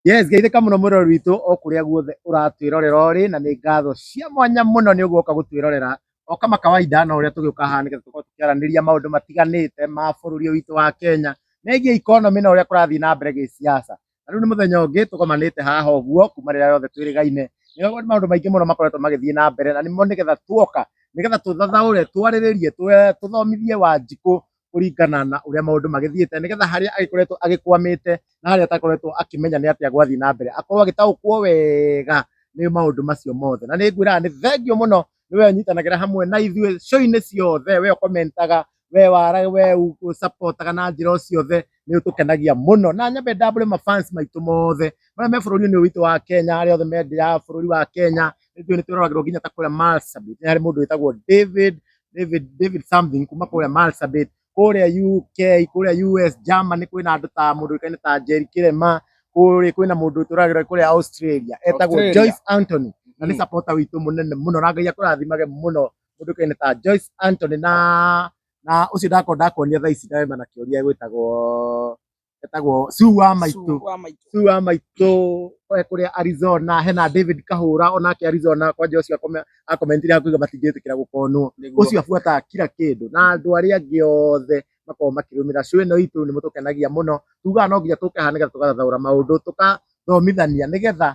Yes, geithĩka mũno mwĩroreri witũ o kũrĩa guothe ũratwĩrorera ũrĩ, na nĩ ngatho cia mwanya mũno nĩ ũguoka gũtwĩrorera o kama kawaida, no ũrĩa tũgĩũka haha nĩgetha tũkorwo tũkĩaranĩria maũndũ matiganĩte ma bũrũri ũyũ witũ wa Kenya megiĩ economy na ũrĩa kũrathiĩ na mbere gĩsiasa. Na rĩu nĩ mũthenya ũngĩ tũgomanĩte haha ũguo kuma rĩrĩa rĩothe twĩrĩgaine. Nĩ maũndũ maingĩ mũno makoretwo magĩthiĩ na mbere na nĩmo nĩgetha tuoka nĩgetha tũthathaũre, twarĩrĩrie, tũthomithie Wanjikũ kũringana na ũrĩa maũndũ magĩthiĩte nĩgetha harĩa agĩkoretwo agĩkwamĩte na harĩa atakoretwo akĩmenya nĩ atĩa gwathiĩ na mbere akorwo agĩtaũkwo wega nĩ maũndũ macio mothe. Na nĩ ngwĩraga nĩ thengiũ mũno nĩ we ũnyitanagĩra hamwe na ithuĩ show-inĩ ciothe, we ũkomentaga, we wara, we ũsapotaga na njĩra o ciothe, nĩ ũtũkenagia mũno. Na nyambe ndambũre mafans maitũ mothe marĩa me bũrũri-inĩ ũyũ witũ wa Kenya, arĩa othe mendea bũrũri wa Kenya, nĩ nĩ twĩroragĩrwo nginya ta kũrĩa Marsabit, nĩ harĩ mũndũ wĩtagwo David David David something kuma kũrĩa Marsabit, kũrĩa UK, kũrĩa US, Germany kwĩna andũ ta mũndũ ũĩkaine ta Jerry Kĩrema, kũrĩa kwĩna mũndũ twĩroragĩrwo kũrĩa Australia etagwo Australia. Joyce Anthony, na nĩ supporter witũ mũnene mũno na Ngai akũrathimage mũno, mũndũ ũĩkaine ta Joyce Anthony na ũcio ndakorwo ndakuonia thaa ici ndarema na kĩũria gwĩtagwo etagwo Sue wa maitũ. Wa maitũ. Sue wa maitũ we kũrĩa Arizona, hena David Kahũra onake Arizona, kwanja ũcio akomentire hakuiga matingĩtĩkĩra gũkonwo, ũcio abuataga kila kĩndũ na andũ arĩa angĩ othe makoragwo makĩrũmĩrĩra show ĩno itũ, nĩ mũtũkenagia mũno. Tugaga no nginya tũke haha nĩgetha tũgathathaũra maũndũ, tũkathomithania nĩgetha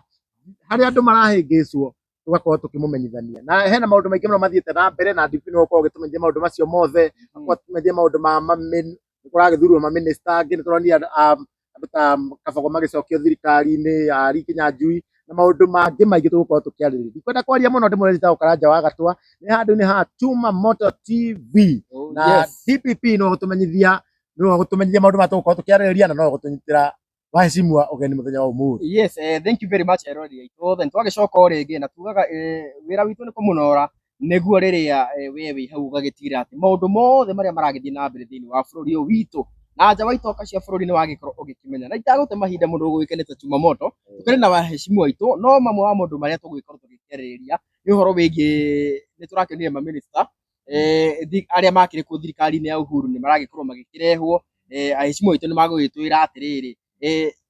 harĩa andũ marahĩngĩcwo tũgakorwo tũkĩmũmenyithania. Na hena maũndũ maingĩ mũno mathiĩte na mbere na DP no ũkorwo ũgĩtũmenyithia maũndũ macio mothe, akorwo atũmenyithia maũndũ ma nĩ kũragĩthurwo mamĩnĩsta angĩ, nĩ tũronire andũ ta Kabogo magĩcokio thirikari-inĩ, Ali Kinyanjui na maũndũ mangĩ maingĩ tũgũkorwo tũkĩarĩrĩria. Ndikwenda kwaria mũno ndĩmwĩre njĩtagwo Karanja wa Gatwa, nĩ handũ-inĩ ha Chuma Moto TV na DPP no gũtũmenyithia, no gũtũmenyithia maũndũ marĩa tũgũkorwo tũkĩarĩrĩria na no gũtũnyitĩra waheshimiwa ũgeni mũthenya wa ũmũthĩ. Yes, thank you very much eroreri aitũ othe. Nĩtwagĩcoka o rĩngĩ na tugaga wĩra witũ nĩ kũmũnora nĩguo rĩrĩa we wĩ hau ũgagĩtigĩrĩra atĩ maũndũ mothe marĩa maragĩthiĩ na mbere thĩinĩ wa bũrũri ũyũ witũ na nja wa itoka cia bũrũri nĩ wagĩkorwo ũgĩkĩmenya. Na itagũte mahinda mũndũ ũgũgĩkenete Chuma Moto, tũkĩrĩ na waheshimiwa aitũ, no mamwe wa maũndũ marĩa tũgũgĩkorwo tũgĩkĩarĩrĩria nĩ ũhoro wĩgiĩ nĩ tũrakĩonire mamĩnĩsta arĩa makĩrĩ kuo thirikari-inĩ ya Uhuru nĩ maragĩkorwo magĩkĩrehwo, aheshimiwa aitũ nĩ magũgĩtwĩra atĩrĩrĩ,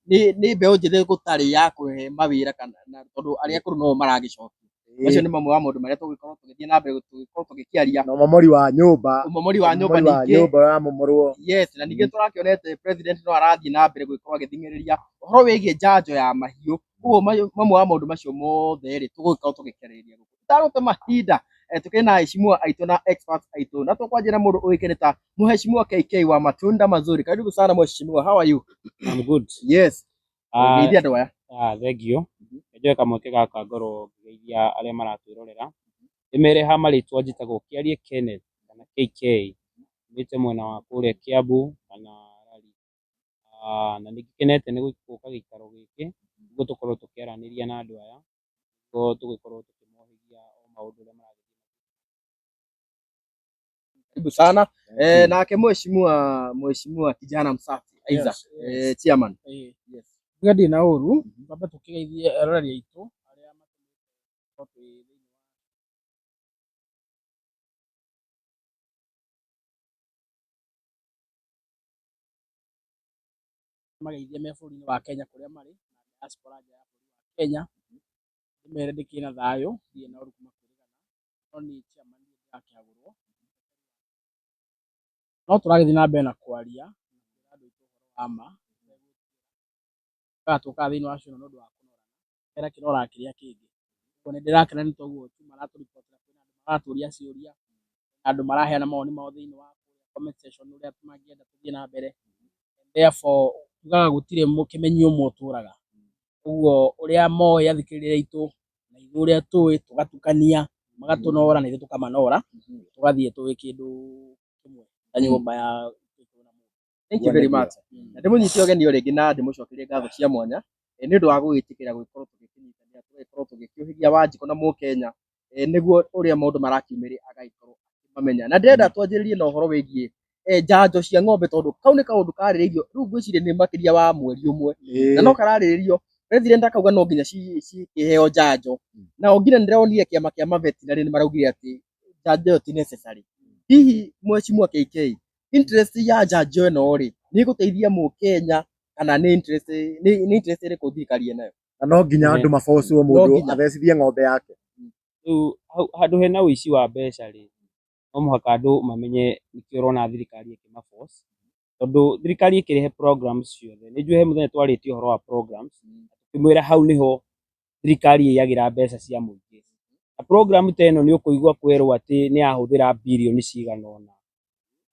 nĩ mbeũ njĩthĩ gũtarĩ ya kũhe mawĩra kana tondũ arĩa akũrũ no maragĩcokia. Macio nĩ mamwe wa maũndũ marĩa tũgũgĩkorwo tũgĩthiĩ na mbere tũgĩkorwo tũgĩkĩaria. Na ũmomori wa nyũmba. Ũmomori wa nyũmba Ũmomori wa ningĩ. nyũmba ũramomorwo. Yes, na ningĩ tũrakĩonete president no arathiĩ na mbere gũgĩkorwo agĩthing'ĩrĩria ũhoro wĩgiĩ njanjo ya mahiũ. Koguo mamwe wa maũndũ macio mothe rĩ tũgũgĩkorwo tũgĩkĩarĩrĩria gũkũ. Tũtagũte mahinda, tũkĩrĩ na aheshimiwa aitũ na experts aitũ, na tũkwanjia na mũndũ ũĩkaine ta Mheshimiwa KK wa Matunda Mazuri. Karibu sana mheshimiwa, how are you? I'm good. Yes. Ngeithia andũ aya. Thank you. Njoe kamweke gaka ngorwo ngĩgeithia arĩa maratwĩrorera. Ndĩmere ha marĩtwa njĩtagwo Kĩarie Kenneth kana KK. Umĩte mwena wa kũrĩa Kiambu kana Rari. Na nĩ ngĩkenete nĩ gũka gĩikaro gĩkĩ nĩguo tũkorwo tũkĩaranĩria na andũ aya, nĩguo tũgĩkorwo tũkĩmohĩgia o maũndũ ũrĩa marathiĩ. Karibu sana. Nake mheshimiwa kijana msafi Isaac, chairman. Yes. Nduge ndirĩ na ũru, twambe tũkĩgeithie eroreri aitũ arĩa matũmĩte twĩ thĩinĩ wa mageithie me bũrũri-inĩ wa Kenya kũrĩa marĩ na diaspora nja ya bũrũri wa Kenya, ndĩmere ndĩkĩrĩ na thayũ, ndirĩ na ũru kuma kwĩrĩgana, no niĩ chairman ndirĩ ndĩrakĩhagũrwo. No tũragĩthiĩ na mbere na kwaria na kwĩra andũ aitũ ũhoro wa ma, tũkaga tũkaga thĩinĩ wa show ĩno nĩ ũndũ wa kũnorana, kera kĩnoraga kĩrĩa kĩngĩ. Ũguo nĩ ndĩrakena nĩ toguo Chuma aratũribotera kwĩna andũ maratũria ciũria, andũ maraheana mawoni mao thĩinĩ wa comment section ũrĩa mangĩenda tũthiĩ na mbere. Therefore tugaga gũtirĩ kĩmenyi ũmwe ũtũraga. Ũguo ũrĩa moĩ athikĩrĩria aitũ na ithuĩ ũrĩa tũĩ tũgatukania, magatũnora na ithuĩ tũkamanora, tũgathiĩ tũrĩ kĩndũ kĩmwe ta nyũmba ya. Thank you very much. Na ndĩmũnyite ũgeni o rĩngĩ na ndĩmũcokerie ngatho cia mwanya nĩ ũndũ wa gũgĩtĩkĩra gũgĩkorwo tũgĩkĩnyitanĩra, tũgagĩkorwo tũgĩkĩũhĩgia Wanjikũ na Mũkenya, nĩguo ũrĩa maũndũ marakiumĩria agagĩkorwo akĩmamenya. Na ndĩrenda twanjĩrĩrie na ũhoro wĩgiĩ njanjo cia ng'ombe tondũ kau nĩ kaũndũ karĩrĩirio rĩu ngwĩciria nĩ makĩria wa mweri ũmwe na no kararĩrĩrio. President akauga no nginya cikĩheo njanjo, na o nginya nĩndĩronire kĩama kĩa maveterinary nĩ maraugire atĩ njanjo ĩyo ti necessary. Hihi mheshimiwa KK, interest ya njanjo ĩno rĩ nĩ ĩgũteithia mũkenya Kana nĩ interest, nĩ interest ĩrĩkũ thirikari ĩnayo? Na no nginya andũ mabocwo No mũndũ nginya. athecithie ng'ombe yake. Rĩu hau handũ hena ũici wa mbeca rĩ, no mũhaka andũ mamenye nĩkĩo ũrona thirikari ĩkĩmaforce, tondũ thirikari ĩkĩrehe programs ciothe, nĩ njũĩ he mũthenya twarĩtie ũhoro wa programs, tũkĩmwĩra hau nĩho thirikari ĩiyagĩra mbeca cia mũingĩ. Na program ta ĩno nĩ ũkũigua kwerwo atĩ nĩ yahũthĩra birioni cigana ũna,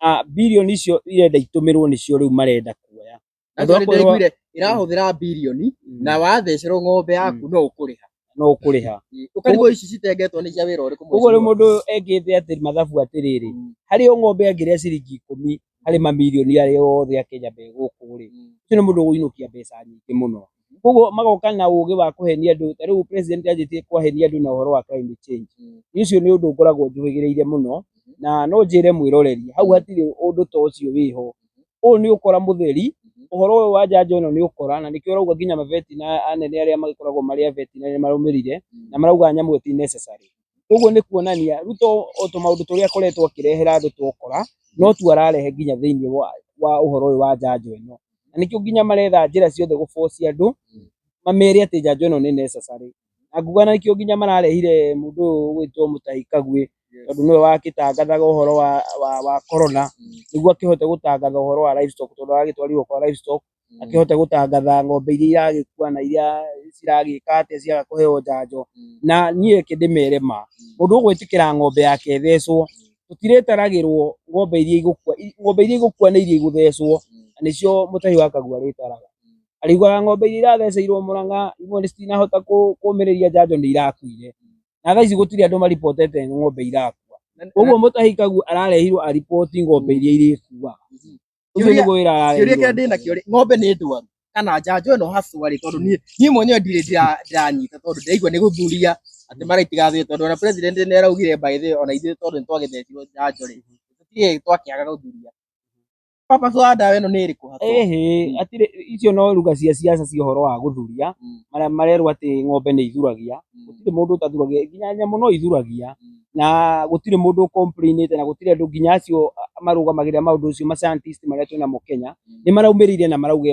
na birioni icio irenda itũmĩrwo nĩcio rĩu marenda kuoya. Actually Andũ a kwĩrwo- ndĩraiguire ĩrahũthĩra birioni na wathecerwo ng'ombe yaku no ũkũrĩha. No ũkũrĩha. Ũkarigwo ici citengetwo nĩ cia wĩra ũrĩkũ? Koguo rĩu mũndũ ũyũ ekĩte atĩ mathabu atĩrĩrĩ, harĩ o ng'ombe angĩrĩa ciringi 10 harĩ mamirioni arĩa othe a Kenya me gũkũ rĩ, ũcio nĩ mũndũ ũgũinũkia mbeca nyingĩ mũno. Koguo magoka na ũgĩ wa kũhenia andũ, ta rĩu president anjĩtie kwahenia andũ na ũhoro wa climate change. Niĩ ũcio nĩ ũndũ ngoragwo njũhĩgĩrĩire mũno, na no njĩre mwĩroreri, hau hatirĩ ũndũ ta ũcio wĩho. Ũyũ nĩ ũkora mũtheri, ũhoro ũyũ wa njanjo ĩno nĩ ũkora, na nĩkĩo ũrauga nginya maveti na anene arĩa magĩkoragwo marĩ aveti nĩ marũmĩrĩire, na marauga nyamũ ĩyo ti necessary. Koguo nĩ kuonania Ruto o tũmaũndũ tũrĩa akoretwo akĩrehera andũ twokora, no tuo ararehe nginya thĩinĩ wa ũhoro ũyũ wa njanjo ĩno. Na nĩkĩo nginya maretha njĩra ciothe gũbocia andũ, mamere atĩ njanjo ĩno nĩ necessary. Na nguga na nĩkĩo nginya mararehire mũndũ ũyũ ũgwĩtwo Mutahi Kagwe, tondũ nĩwe wakĩtangathaga ũhoro wa corona, nĩguo akĩhote gũtangatha ũhoro wa livestock, tondũ aragĩtwarirwo kwa livestock, akĩhote gũtangatha ng'ombe iria iragĩkua na iria ciragĩka atĩa ciaga kũheo njanjo. Na niĩ reke ndĩmere ma, mũndũ ũgwĩtĩkĩra ng'ombe yake ĩthecwo, tũtirĩtaragĩrwo ng'ombe iria igũkua, ng'ombe iria igũkua nĩ iria igũthecwo, na nĩcio Mutahi wa Kagwe arĩtaraga. Arĩugaga ng'ombe iria iratheceirwo Murang'a, imwe nĩ citinahota kũmĩrĩria njanjo nĩ irakuire. Na thaa ici gũtirĩ andũ maribotete ng'ombe irakua. Koguo Mutahi Kagwe ararehirwo ariboti ng'ombe iria irĩkuaga. Ũcio nĩguo wĩra Kĩũria kĩrĩa arareheirwo. ndĩnakĩo rĩ, ng'ombe nĩ ndwaru kana njanjo ĩno haswa rĩ, tondũ niĩ mwenyewe ndirĩ ndĩranyita, tondũ ndĩraigua nĩ gũthuria atĩ maraitigathuria, tondũ ona president nĩ araugire by the way ona ithuĩ tondũ nĩ twagĩthecirwo njanjo rĩ, tũtirĩ twakĩaga gũthuria. Purpose wa ndawa ĩno nĩ ĩrĩkũ haswa? Ĩhĩ, hatirĩ, icio no ruga cia siasa cia ũhoro wa gũthuria, marĩa marerwo atĩ ng'ombe nĩ ithuragia, gũtirĩ mũndũ ũtathuragia, nginya nyamũ no ithuragia, na gũtirĩ mũndũ complainĩte, na gũtirĩ andũ nginya acio marũgamagĩrĩra maũndũ ũcio ma scientist marĩa twĩnamo Kenya, nĩ maraumĩrĩire na marauga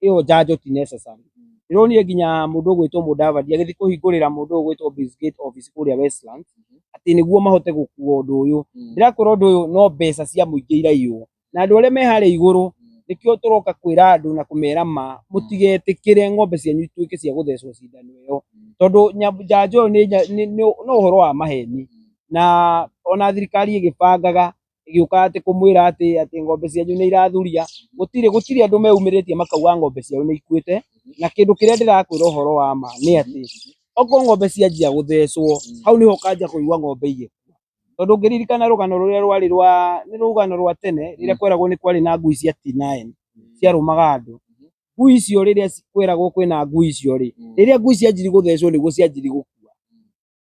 ĩyo njanjo ti necessary. Ndĩronire nginya mũndũ ũgwĩtwo Mudavadi agĩthiĩ kũhingũrĩra mũndũ ũyũ ũgwĩtwo Bill Gates office kũrĩa Westlands, atĩ nĩguo mahote gũkua ũndũ ũyũ. Ndĩrakwĩra ũndũ ũyũ no mbeca cia mũingĩ iraiywo, na andũ arĩa me harĩa igũrũ nĩkĩo tũroka kwĩra andũ na kũmera ma, mũtigetĩkĩre ng'ombe cianyu ituĩke cia gũthecwo cindano ĩyo, tondũ njanjo ĩyo no ũhoro wa maheni. Na ona thirikari ĩgĩbangaga ĩgĩũka atĩ kũmwĩra atĩ ng'ombe cianyu nĩ irathuria, gũtirĩ andũ meumĩrĩtie makauga ng'ombe ciao nĩ ikuĩte. Na kĩndũ kĩrĩa ndĩrakwĩra ũhoro wa ma nĩ atĩ okorwo ng'ombe cianjia gũthecwo, hau nĩho ũkanjia kũigua ng'ombe igĩkua. Tondũ ũngĩririkana rũgano rũrĩa rwarĩ rwa, nĩ rũgano rwa tene, rĩrĩa kweragwo nĩ kwarĩ na ngui cia T9 ciarũmaga andũ. Ngui icio rĩrĩa kweragwo kwĩna ngui icio rĩ, rĩrĩa ngui cianjirie gũthecwo nĩguo cianjirie gũkua.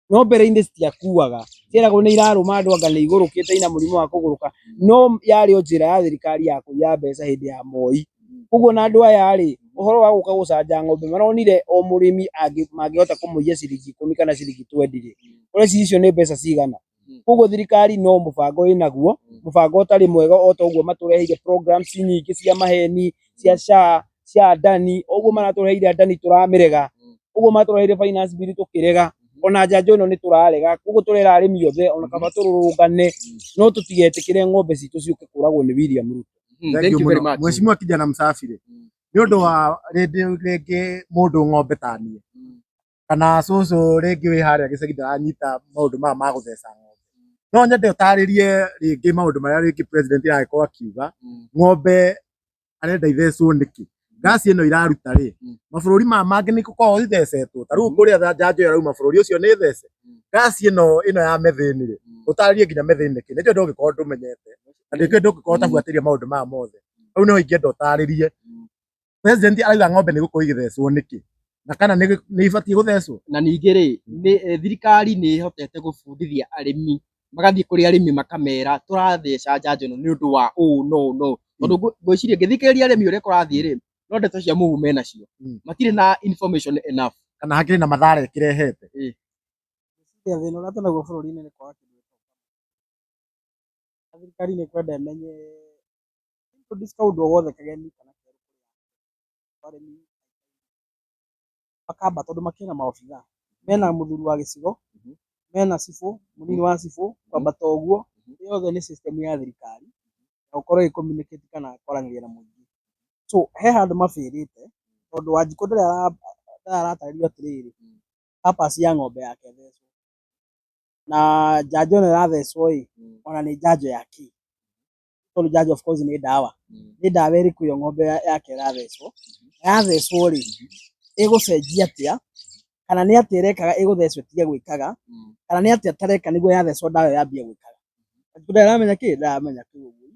No mbere-inĩ citiakuaga, cieragwo nĩ irarũma andũ anga nĩ igũrũkĩte ina mũrimũ wa kũgũrũka, no yarĩ o njĩra ya thirikari ya kũiya mbeca hĩndĩ ya Moi. Koguo na andũ aya rĩ, ũhoro wa gũka gũcanja ng'ombe maronire o mũrĩmi mangĩhota kũmũiya ciringi 10 kana ciringi 20 rĩ, ũreciria icio nĩ mbeca cigana? Koguo thirikari no mũbango ĩnaguo, mũbango ũtarĩ mwega o ta ũguo matũreheire programs nyingĩ cia maheni, cia SHA, cia Adani, ũguo maratũreheire Adani tũramĩrega, ũguo matũreheire finance bill tũkĩrega, ona njanjo ĩno nĩ tũrarega. Koguo tũrera arĩmi othe ona kaba tũrũrũngane, no tũtigetĩkĩre ng'ombe citũ ciũke kũragwo nĩ William Ruto. Thank you very much. Mheshimiwa kijana Msafiri, nĩ ũndũ wa rĩngĩ mũndũ ng'ombe ta niĩ kana cũcũ rĩngĩ wĩ harĩa gĩcagi ndaranyita maũndũ maya ma gũtheca ng'ombe, no nyende ũtarĩrie rĩngĩ maũndũ marĩa rĩngĩ president aragĩkorwo akiuga ng'ombe arenda ithecwo nĩkĩ, ngasi ĩno iraruta rĩ, mabũrũri maya mangĩ nĩ gũkoragwo ithecetwo, ta rĩu kũrĩa njanjo ĩyo ĩrauma bũrũri ũcio nĩ thece, ngasi ĩno ya methane rĩ, ũtarĩrie nginya methane nĩkĩ, nĩkĩo ndũngĩkorwo ndũmenyete na nĩkĩo ndũngĩkorwo ũtabuatĩrĩire maũndũ maya mothe. Hau nĩho ingĩenda ũtarĩrie president arauga ng'ombe nĩ gũkorwo igĩthecwo nĩkĩ, na kana nĩ ibatiĩ gũthecwo. Na ningĩ rĩ, thirikari nĩ ĩhotete gũbundithia arĩmi, magathiĩ kũrĩ arĩmi makamera tũratheca njanjo ĩno nĩ ũndũ wa ũũ no no, tondũ ngwĩciria ngĩthikĩrĩria arĩmi ũrĩa kũrathiĩ rĩ, no ndeto cia mũhu menacio, matirĩ na information enough. Kana hakĩrĩ na mathara ĩkĩrehete. Thĩna ũrĩa twĩnaguo bũrũri-inĩ nĩ kwaga kĩndũ gĩtagwo thirikari nĩ ĩkwenda ĩmenye introduce kaũndũ o gothe kageni kana kerũ. Arĩmi makamba tondũ makĩrĩ na maobithaa, mena mũthuri wa gĩcigo, mena cibũ, mũnini wa cibũ, kwambata ũguo, yothe nĩ system ya thirikari ya gũkorwo ĩ communicate kana kwaranĩria na mũingĩ. So he handũ mabĩrĩte tondũ Wanjikũ ndarĩ aratarĩrio atĩrĩrĩ, purpose ya ng'ombe yake ĩthecwo na njanjo ĩno ĩrathecwo ĩ, ona nĩ njanjo ya kĩ? Tondũ njanjo of course nĩ ndawa, nĩ ndawa ĩrĩkũ ĩyo ng'ombe yake ĩrathecwo, na yathecwo rĩ, ĩgũcenjia atĩa, kana nĩ atĩa ĩrekaga ĩgũthecwo ĩtige gwĩkaga, kana nĩ atĩa ĩtareka nĩguo yathecwo ndawa ĩyo yambie gwĩkaga. Wanjikũ ndarĩ aramenya kĩ? Ndarĩ aramenya kĩu ũguo.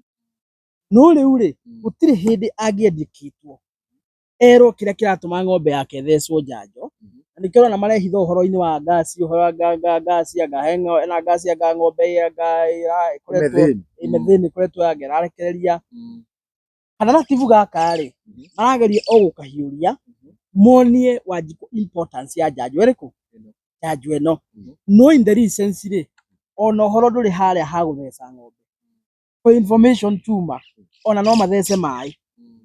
No rĩu rĩ, gũtirĩ hĩndĩ angĩendekithwo erwo kĩrĩa kĩratũma ng'ombe yake ĩthecwo njanjo, na nĩkĩo ũrona marehitha ũhoro-inĩ wa ngasi, ũhoro wa ngasi, anga hena ngasi, anga ng'ombe anga ĩkoretwo Methane. ĩ methane ĩkoretwo anga ĩrarekereria. Kanaratibu gaka rĩ, marageria o gũkahiũria monie Wanjikũ importance ya njanjo ĩrĩkũ? Njanjo ĩno. No in the real sense rĩ, ona ũhoro ndũrĩ harĩa ha gũtheca ng'ombe. For information chuma, ona no mathece maĩ.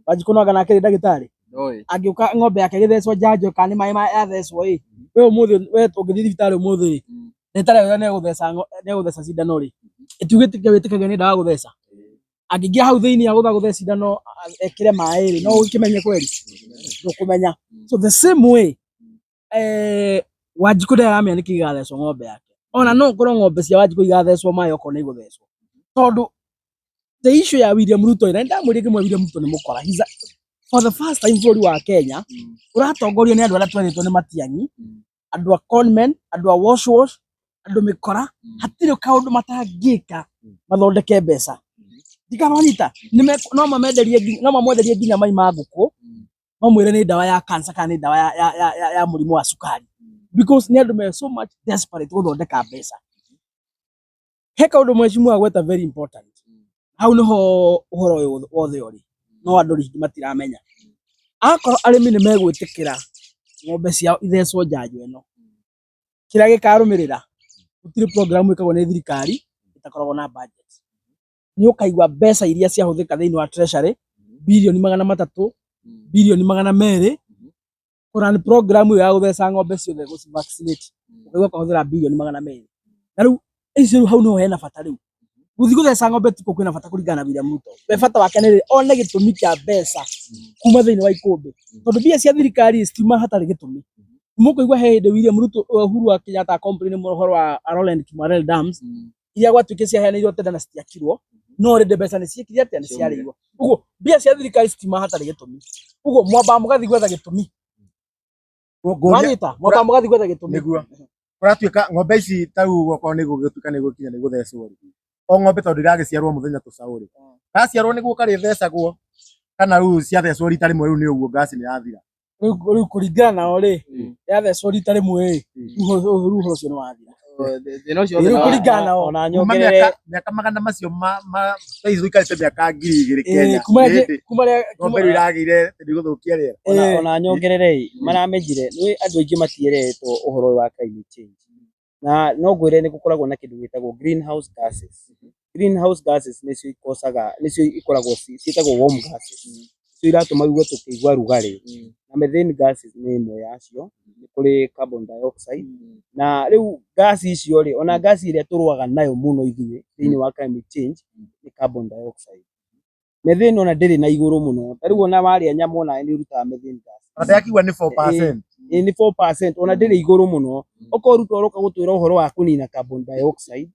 Wanjikũ no anga nake nĩ ndagĩtarĩ? Angĩũka ng'ombe yake ĩgĩthecwo njanjo kana nĩ maĩ yathecwo ĩ, we ũmũthĩ we ũngĩthiĩ thibitarĩ ũmũthĩ rĩ, ndagĩtarĩ auga nĩegũtheca cindano rĩ, ĩtiugĩte wĩtĩkagia nĩ ndawa gũtheca? Angĩingĩra hau thĩinĩ agũthagũthe cindano ekĩre maĩ rĩ, no ũkĩmenye kweli? Ndũkũmenya. So the same way, Wanjikũ ndarĩ aramenya nĩkĩ gĩgathecwo ng'ombe yake. Ona no ũkorwo ng'ombe cia Wanjikũ igathecwo maĩ okorwo nĩ igũthecwo. Tondũ the issue ya William Ruto, na nĩndamwĩrire ngĩmwĩra William Ruto nĩ mũkora. He's a, for the first time bũrũri wa Kenya ũratongorio nĩ andũ arĩa twerĩtwo nĩ Matiang'i, andũ a conmen, andũ a wash wash, andũ mĩkora, hatirĩ kaũndũ matangĩka mathondeke mbeca. Ndikamanyita, no mamenderie, no mamwenderie nginya mai ma ngũkũ, mamwĩre nĩ ndawa ya cancer kana nĩ ndawa ya mũrimũ wa cukari. Because nĩ andũ me so much desperate gũthondeka mbeca. He kaũndũ mheshimiwa agweta very important. Hau nĩho ũhoro ũyũ wothe ũrĩ, no andũ rĩngĩ matiramenya. Akorwo arĩmi nĩ megwĩtĩkĩra ng'ombe ciao ithecwo njanjo ĩno, kĩrĩa gĩkarũmĩrĩra, gũtirĩ program ĩkagwo nĩ thirikari ĩtakoragwo na budget. Nĩ ũkaigua mbeca iria ciahũthĩka thĩinĩ wa treasury, birioni 300, birioni 200, kũrun program ĩyo ya gũtheca ng'ombe ciothe gũci vaccinate, ũkaigua ũkahũthĩra birioni 200. Na rĩu icio rĩu hau niho hena bata rĩu. Gũthiĩ gũtheca ng'ombe tikuo kwĩna bata kũringana na William Ruto. We bata wake nĩ rĩrĩ, one gĩtũmi kĩa mbeca kuma thĩinĩ wa ikũmbĩ. Tondũ mbia cia thirikari citiuma hatarĩ gĩtũmi. Mũkũigua he hĩndĩ William Ruto, Uhuru wa Kenyatta complain mũno ũhoro wa Arror and Kimwarer dams, iria gwatuĩkire ciaheanĩirwo tender na citiakirwo, no rĩndĩ mbeca nĩ ciekire atĩa? Nĩ ciarĩirwo. Ũguo mbia cia thirikari citiuma hatarĩ gĩtũmi. Ũguo mwambaga mũgathiĩ gwetha gĩtũmi. Wanyita? Mwambaga mũgathiĩ gwetha gĩtũmi. Nĩguo. Kũratuĩka ng'ombe ici ta rĩu okorwo nĩ gũgĩtuĩka nĩ gũkinya nĩ gũthecwo rĩ, o ng'ombe tondũ ĩragĩciarwo mũthenya tũcaũ rĩ, gaciarwo nĩguo karĩthecagwo kana rĩu ciathecwo rita rĩmwe rĩu nĩ ũguo ngaci nĩ yathira. Rĩu kũringana nao rĩ, yathecwo rita rĩmwe rĩ, rĩu ũhoro ũcio nĩ wathira. Thĩna ũcio Rĩu kũringana nao. Ona Kuma nyongerere mĩaka magana macio ma thaa ici tũikarĩte mĩaka 2000 Kenya. Kuma Nĩ hĩndĩ kuma rĩa ng'ombe rĩu iragĩire nĩ gũthũkia rĩera. Ona nyongerere ĩ, maramejire nĩ andũ aingĩ matieretwo ũhoro ũyũ wa climate change. Na no ngwĩre nĩ gũkoragwo na kĩndũ gĩtagwo greenhouse gases. Greenhouse gases nĩcio ikocaga, nĩcio ikoragwo ciĩtagwo warm gases. Nĩcio iratũma wigue tũkĩigua rugarĩ. Na methane gases nĩ ĩmwe yacio, nĩ kũrĩ carbon dioxide. Na rĩu gas icio rĩ, ona gas ĩrĩa tũrũaga nayo mũno ithuĩ thĩinĩ wa climate change nĩ carbon dioxide. Methane ona ndĩrĩ na igũrũ mũno. Ta rĩu ona warĩa nyama onawe nĩ ũrutaga methane gas. Ona ndĩrakiuga nĩ 4%. Ĩĩ nĩ 4%, ona ndĩrĩ igũrũ mũno. Okorwo Ruto aroka gũtwĩra ũhoro wa kũnina carbon dioxide,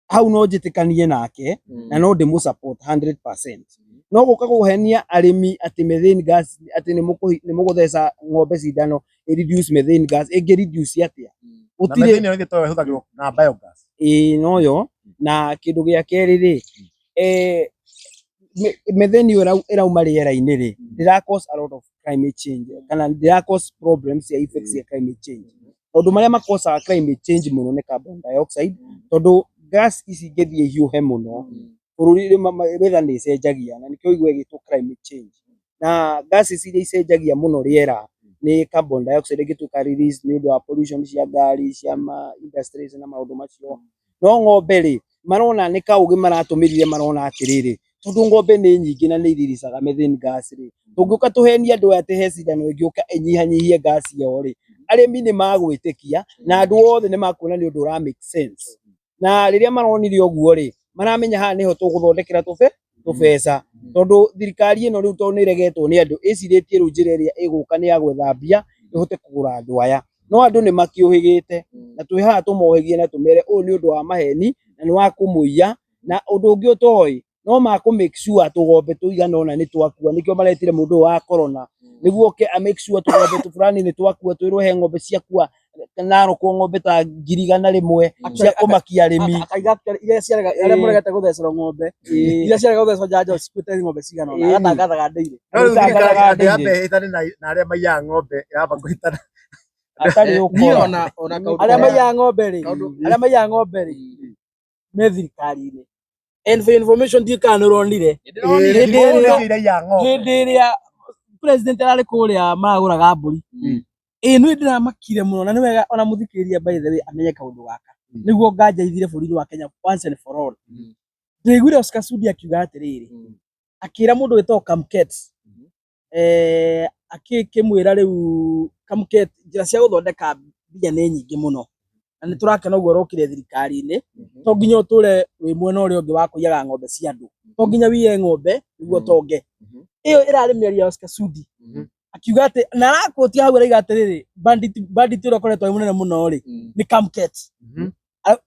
hau no njĩtĩkanie nake na no ndĩmũ support 100%. No gũka kũhenia arĩmi atĩ methane gas atĩ nĩ mũgũtheca ng'ombe cindano ĩ reduce methane gas, ĩngĩ reduce atĩa? Na methane ĩyo ĩngĩ ĩhũthagĩrwo na biogas. Ĩĩ noyo. Na kĩndũ gĩa kerĩ rĩ, methane ĩyo ĩrauma rĩera-inĩ rĩ, ndĩra cause a lot of climate change kana ndĩra cause problems cia effects cia climate change. Maũndũ marĩa makosaga climate change mũno nĩ carbon dioxide, tondũ gas ici ingĩthiĩ ihiũhe mũno, bũrũri weather nĩ ĩcenjagia na nĩkĩo ũiguaga ĩgĩtwo climate change. Na gases iria icenjagia mũno rĩera nĩ carbon dioxide ĩngĩtuĩka release nĩ ũndũ wa pollution cia ngari, cia ma industries na maũndũ macio. No ng'ombe rĩ, marona nĩ kaũgĩ maratũmĩrire, marona atĩrĩrĩ, Tondũ ng'ombe nĩ nyingĩ na nĩ iriricaga methane gas rĩ, tũngĩũka tũhenie andũ aya atĩ he cindano ĩngĩũka ĩnyihanyihie gas ĩyo rĩ, arĩmi nĩ magwĩtĩkia na andũ othe nĩ makuona nĩ ũndũ ũra make sense. Na rĩrĩa maronire ũguo rĩ, maramenya haha nĩho tũgũthondekera tũbeca, tondũ thirikari ĩno rĩu tondũ nĩ ĩregetwo nĩ andũ, ĩcirĩtie rĩu njĩra ĩrĩa ĩgũka nĩ ya gwetha mbia ĩhote kũgũra andũ aya. No andũ nĩ makĩũhĩgĩte, na twĩ haha tũmohĩgie na tũmere ũyũ nĩ ũndũ wa maheni na nĩ wa kũmũiya, na ũndũ ũngĩ ũtoĩ no makũ make sure tũgombe tũigana ũna nĩ twakua, nĩkĩo maretire mũndũ ũyũ wa corona nĩguo oke a make sure tũgombe tũ fulani nĩ twakua, twĩrwo he ng'ombe ciakua Narok ng'ombe ta 100,000 cia kũmakia arĩmi. Akaiga iria ciarega arĩa mũregete gũthecerwo ng'ombe, iria ciarega gũthecwo njanjo cikuĩte ng'ombe cigana ũna, agatangathaga ndĩire. No rĩu thirikari Ĩtangathaga andũ yambe ndĩire. ĩhĩtane na arĩa maiyaga ng'ombe ĩramba kũhĩtana. Atarĩ Niĩ ũkora. ona kaũndũ Arĩa karĩa maiyaga ng'ombe rĩ, arĩa maiyaga ng'ombe rĩ, me thirikari-inĩ. And for information ndiũĩ kana nĩ ũronire Ĩĩ, Hĩndĩ ĩrĩa- nĩkĩo iraiyaga ng'ombe. hĩndĩ ĩrĩa president ararĩ kũrĩa maragũraga mbũri, ĩĩ nĩ ndĩramakire mũno, na nĩ wega ona mũthikĩrĩria by the way amenye kaũndũ gaka nĩguo nganja ithire bũrũri-inĩ wa Kenya once and for all. Ndĩraiguire Oscar Sudi akiuga atĩrĩrĩ, akĩra mũndũ wĩtagwo Kamket, akĩmwĩra rĩu Kamket, njĩra cia gũthondeka mbia nĩ nyingĩ mũno, na nĩ tũrakena ũguo ũrokire thirikari-inĩ, to nginya ũtũre wĩ mwena ũrĩa ũngĩ wa kũiyaga ng'ombe cia andũ, to nginya wiye ng'ombe nĩguo ũtonge. Ĩyo ĩrarĩ mĩario ya Oscar Sudi, akiuga atĩ na arakũtia hau araiga atĩrĩrĩ, bandit ũrĩa ũkoretwo wĩ mũnene mũno rĩ nĩ Kamket.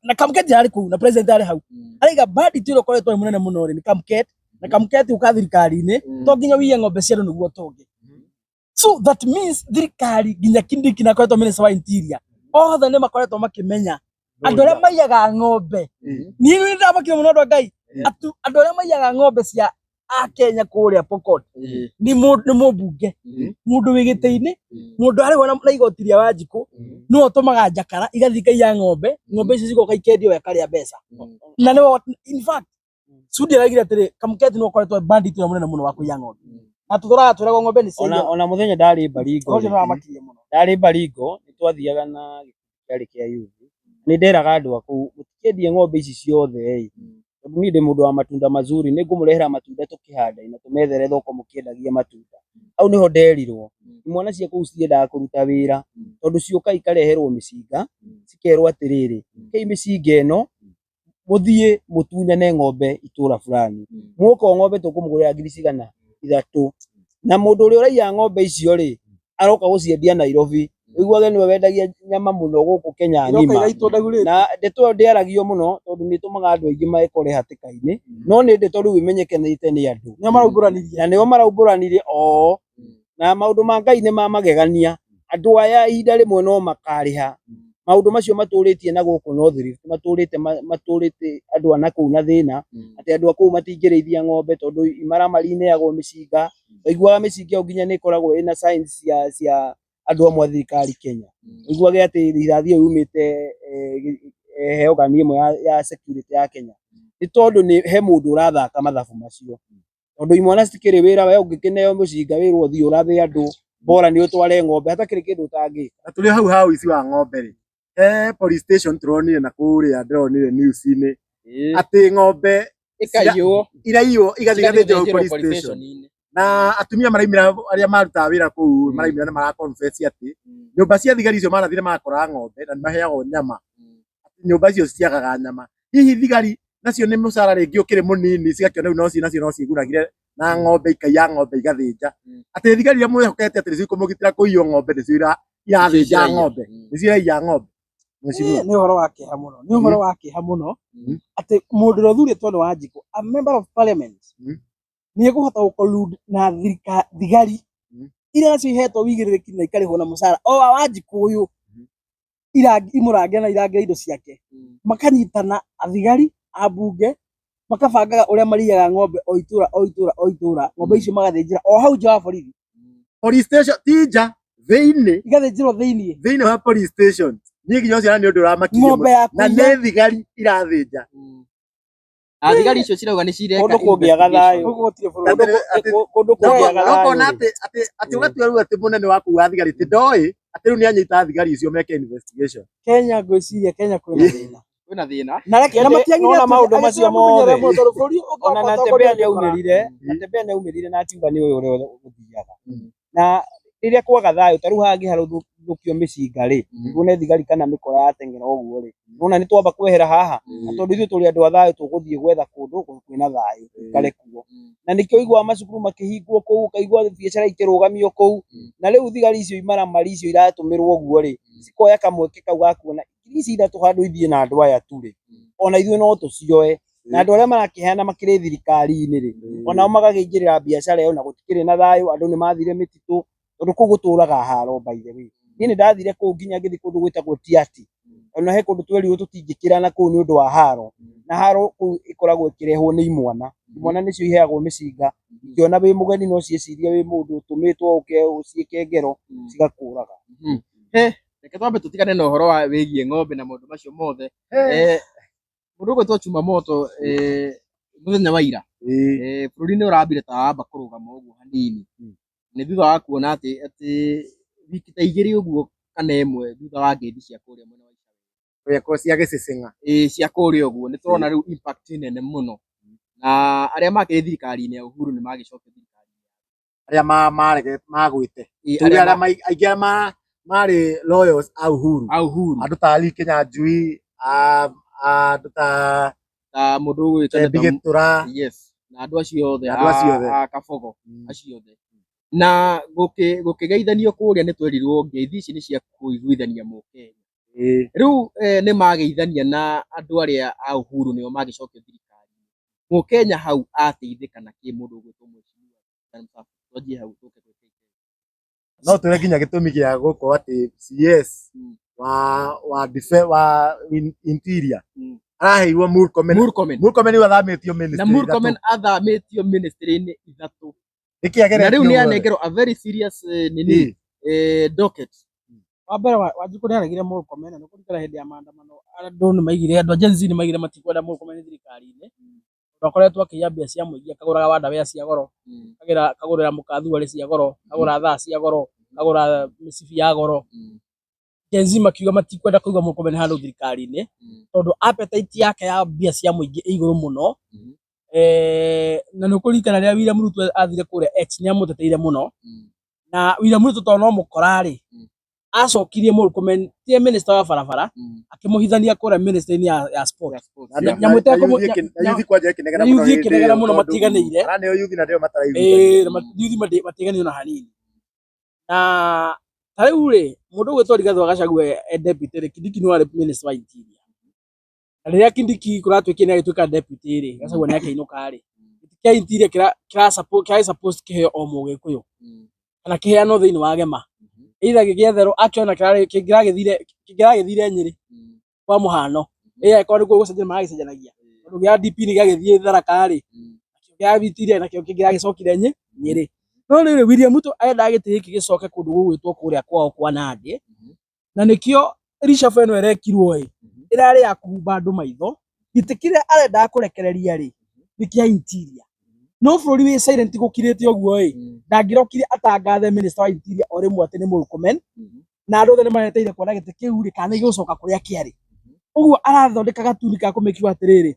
Na Kamket yarĩ kũu na president arĩ hau, araiga bandit ũrĩa ũkoretwo wĩ mũnene mũno rĩ nĩ Kamket, na Kamket ũka thirikari-inĩ to nginya wiye ng'ombe cia andũ nĩguo ũtonge. So that means thirikari nginya Kindiki na akoretwo minister wa interior othe nĩ makoretwo makĩmenya andũ arĩa maiyaga ng'ombe. Niĩ nĩ ndamakire mũno andũ a Ngai, andũ arĩa maiyaga ng'ombe cia Akenya kũrĩa Pokot nĩ mũmbunge, mũndũ wĩ gĩtĩ-inĩ, mũndũ arĩhwo na igoti rĩa Wanjikũ, nĩwe ũtũmaga njakara igathiĩ ikaiya ng'ombe, ng'ombe icio cigoka ikendio we akarĩa mbeca. Na nĩwe in fact Sudi araugire atĩrĩ, Kamket nĩwe ũkoretwo bandit ũrĩa mũnene mũno wa kũiya ng'ombe, na tũtũraga twĩragwo ng'ombe nĩ Ona ciaiywo. ona mũthenya ndarĩ Baringo Ũhoro ũcio rĩ, nĩwamakirie mũno. ndarĩ Baringo nĩ twathiaga na gĩkundi kĩarĩ kĩa youth, nĩ nderaga andũ a kũu mũtikendie ng'ombe ici ciothe ĩ, tondũ niĩ ndĩ mũndũ wa matunda mazuri, nĩ ngũmũrehera matunda tũkĩhanda na tũmethere thoko mũkĩendagia matunda. Hau nĩho nderirwo imwana cia kũu citiendaga kũruta wĩra, tondũ ciũka ikareherwo mĩcinga, cikerwo atĩrĩrĩ, kei mĩcinga ĩno mũthiĩ mũtunyane ng'ombe itũra fulani, mwoka o ng'ombe tũkũmũgũrĩra ngiri cigana 3, na mũndũ ũrĩa ũraiya ng'ombe icio rĩ aroka gũciendia Nairobi, ũiguage nĩwe wendagia nyama mũno gũkũ Kenya Iroka ng'ima. igaitwo ndagurĩte. Na ndeto ĩyo ndĩaragio mũno tondũ nĩ ĩtũmaga andũ aingĩ mekore hatĩka-inĩ, no nĩ ndeto rĩu ĩmenyekanĩte nĩ andũ. Nĩo maraumbũranirie. Na nĩo maraumbũranirie o, na maũndũ ma Ngai nĩ ma magegania. Andũ aya ihinda rĩmwe no makarĩha maũndũ macio matũrĩtie na gũkũ North Rift, matũrĩte andũ a nakũu na thĩna, atĩ andũ a kũu matingĩrĩithia ng'ombe tondũ imaramari ineagwo mĩcinga. Waiguaga mĩcinga ĩyo nginya nĩ ĩkoragwo ĩna signs cia andũ amwe a thirikari Kenya. Ũiguage atĩ rithathi ĩyo yumĩte he organ ĩmwe ya security ya Kenya, nĩ tondũ nĩ he mũndũ ũrathaka mathabu macio. Tondũ imwana citikĩrĩ wĩra, we ũngĩkĩneo mũcinga wĩrwo ũthiĩ ũrathe andũ, bora nĩ ũtware ng'ombe, hatakĩrĩ kĩndũ ũtangĩka. Na tũrĩ hau ha ũici wa ng'ombe rĩ, he police station tũronire na kũrĩa ndĩronire news-inĩ atĩ ng'ombe ikaiywo, iraiywo igathiĩ igathĩnjwo igathĩnjĩrwo police police station. station-inĩ. Na atumia maraumĩra arĩa marutaga wĩra kũu maraumĩra na mara confess atĩ nyũmba cia thigari icio marathire makora ng'ombe na nĩmaheagwo nyama, nyũmba icio citiagaga nyama. Hihi thigari nacio nĩ mũcara rĩngĩ ũkĩrĩ mũnini, cigakĩona rĩu no nacio no ciĩgunagire na ng'ombe, ikaiya ng'ombe igathĩnja. Atĩ thigari iria mwĩhokete atĩ nĩcio ikũmũgitĩra kũiywo ng'ombe nĩcio irathĩnja ng'ombe, nĩcio iraiya ng'ombe. Mheshimiwa. Nĩ ũhoro wa kĩeha mũno, nĩ ũhoro wa kĩeha mũno atĩ mũndũ ũrĩa ũthurĩtwo nĩ Wanjikũ, a member of parliament, nĩ ekũhota gũ-collude na thigari iria nacio ihetwo wĩigĩrĩrĩki na ikarĩhwo na mũcara o wa Wanjikũ ũyũ, imũrangĩre na irangĩre indo ciake, makanyitana athigari ambunge makabangaga ũrĩa mariaga ng'ombe o itũra o itũra o itũra, ng'ombe icio magathĩnjĩra o hau nja wa borithi. Police station ti nja, thĩinĩ. Igathĩnjĩrwo thĩinĩ. Thĩinĩ wa police station. Niĩ nginya ũcio nĩ ũndũ ũramakirie Ng'ombe ya na kũiya. nĩ thigari irathĩnja. Thigari icio cirauga nĩ cireka Kũndũ kũngĩaga thayũ. Gũkũ gũtirĩ bũrũri. Kũndũ kũngĩaga No ũkona thayũ. atĩ ũgatua rĩu atĩ mũnene waku wa thigari ti ndoĩ atĩ rĩu nĩ anyita thigari icio meke investigation. Kenya ngwĩciria Kenya kwĩna thĩna. Kwĩna thĩna. Na reke na Matiang'i Nona maũndũ macio mothe. Tondũ bũrũri Ona ũngĩkorwo Natembeya nĩaumĩrire, Natembeya nĩaumĩrire na akiuga nĩ ũyũ ũrĩa ũthiaga. Na rĩrĩa kwaga thayũ ta rĩu hangĩharũthũkio mĩcinga rĩ, tuone thigari kana mĩkora yateng'era ũguo rĩ, nona nĩ twamba kwehera haha, na tondũ ithuĩ tũrĩ andũ a thayũ tũgũthiĩ gwetha kũndũ kwĩna thayũ tũikare kuo. Na nĩkĩo ũiguaga macukuru makĩhingwo kũu, ũkaigua biacara ikĩrũgamio kũu, na rĩu thigari icio imaramari icio iratũmĩrwo ũguo rĩ, cikoya kamweke kau ga kuona ngiri ici ithatũ handũ ithiĩ na andũ aya tu rĩ, ona ithuĩ no tũcioe. Na andũ arĩa marakĩheana makĩrĩ thirikari-inĩ rĩ, onao magakĩingĩrĩra biacara ĩyo na gũtikĩrĩ na thayũ, andũ nĩ mathire mĩtitũ, tondũ kũu gũtũraga haro by the way. Niĩ nĩ ndathire kũu nginya ngĩthiĩ kũndũ gwĩtagwo Tiaty, ona he kũndũ twerirwo tũtingĩkĩra na kũu nĩ ũndũ wa haro, na haro kũu ĩkoragwo ĩkĩrehwo nĩ imwana, imwana nĩcio iheagwo mĩcinga, ikĩona wĩ mũgeni no ciĩcirie wĩ mũndũ ũtũmĩtwo ũke ũciĩke ngero, cigakũraga. Reke twambe tũtigane na ũhoro wa wĩgiĩ ng'ombe na maũndũ macio mothe. Mũndũ ũgwĩtwo Chuma Moto mũthenya wa ira bũrũri nĩ ũrambire ta wamba kũrũgama ũguo hanini. Nĩ thutha wa kuona atĩ wiki ta igĩrĩ ũguo kana ĩmwe thutha wa ngeithi cia kũrĩa mwena wa Kũrĩa cia gĩcĩcĩng'a. Ĩĩ cia kũrĩa ũguo nĩ tũrona rĩu impact nene mũno na arĩa makĩrĩ thirikari-inĩ ya Uhuru nĩ magĩcokia thirikari. Arĩa magwĩte. Ĩĩ, Tuge arĩa arĩa aingĩ arĩa marĩ lawyers a Uhuru. a Uhuru. Andũ ta Ali Kinyanjui, andũ ta Ta mũndũ ũgwĩtwo Tembi Gĩtũra. Yes, na andũ acio othe Na andũ acio othe. a Kabogo acio othe. Na gũkĩgeithanio kũrĩa nĩ twerirwo ngeithi ici nĩ cia kũiguithania Mũkenya. Rĩu nĩ mageithania na andũ arĩa a Uhuru nĩo magĩcokia thirikari. Mũkenya hau ateithĩka na kĩ mũndũ ũgwĩtwo mheshimiwa? Twanjie hau tũke gwĩ KK. No twĩre nginya gĩtũmi gĩa gũkorwo atĩ CS wa interior araheirwo Murkomen. Murkomen. Murkomen rĩu athamĩtio Na ministry Murkomen athamĩtio ministry-inĩ ithatũ. Nĩkĩ Na ageretio rĩu nĩ ũguo? anengerwo a very serious nini docket. Wa mbere Wanjikũ nĩ aregire Murkomen na nĩ kũringana hĩndĩ ya maandamano andũ nĩ maigire andũ a Gen Z nĩ maigire matikwenda Murkomen thirikari-inĩ tondũ akoretwo akĩiya mbia cia mũingĩ akagũraga wandawea cia goro, akagũrĩra mũka thuarĩ cia goro, akagũra thaa cia goro, akagũra mĩcibi ya goro. Gen Z makiuga matikwenda kũigua Murkomen handũ thirikari-inĩ tondũ appetite yake ya mbia cia mũingĩ ĩ igũrũ mũno. Na nĩ ũkũririkana rĩrĩa William Ruto athire kũrĩa X nĩ amũteteire mũno. Na William Ruto tondũ no mũkora rĩ, acokirie Murkomen tie minister wa barabara akĩmũhithania kũrĩa ministry-inĩ ya sport. Nyamũ Na yuthi kwanja ĩkĩnegena Na mũno yuthi hĩndĩ ĩkĩnegena ĩyo mũno tondũ matiganĩire. Araneo yuthi na ndĩo mataraiguithania. Ĩĩ, na yuthi matiganĩire ona hanini. Na ta rĩu rĩ, mũndũ ũgwĩtwo Rigathĩ wa Gachagua e deputy rĩ, Kindiki nĩwe warĩ minister wa interior. Na rĩrĩa Kindiki kũratuĩkire nĩ agĩtuĩka deputy rĩ, Gachagua nĩ akĩinũka rĩ, gĩtĩ kĩa interior kĩrarĩ supposed kĩheo o Mũgĩkũyũ kana kĩheanwo thĩinĩ wa Gema. Either gĩgĩetherwo akĩona kĩngĩragĩthire Nyĩrĩ kwa mũhano, ĩĩ angĩkorwo nĩkuo gũcenjania maragĩcenjanagia, tondũ gĩa DP nĩ gĩagĩthiĩ Tharaka rĩ, gĩa interior nakĩo kĩngĩragĩcokire Nyĩrĩ. No rĩrĩ William Ruto endaga gĩtĩ gĩkĩ gĩcoke kũndũ gũgwĩtwo kũrĩa kwao kwa Nandĩ, na nĩkĩo reshuffle ĩno ĩrekirwo ĩ, ĩrarĩ ya kũhumba andũ maitho. Gĩtĩ kĩrĩa arendaga kũrekereria rĩ, nĩ kĩa interior. No bũrũri wĩ silent gũkirĩte ũguo ĩ, ndangĩrokire atangathe minister wa interior o rĩmwe atĩ nĩ Murkomen, na andũ othe nĩ mareteire kuona gĩtĩ kĩu rĩ kana nĩ gĩgũcoka kũrĩa kĩarĩ. Ũguo arathondeka gatuni ka kũ make sure atĩrĩrĩ,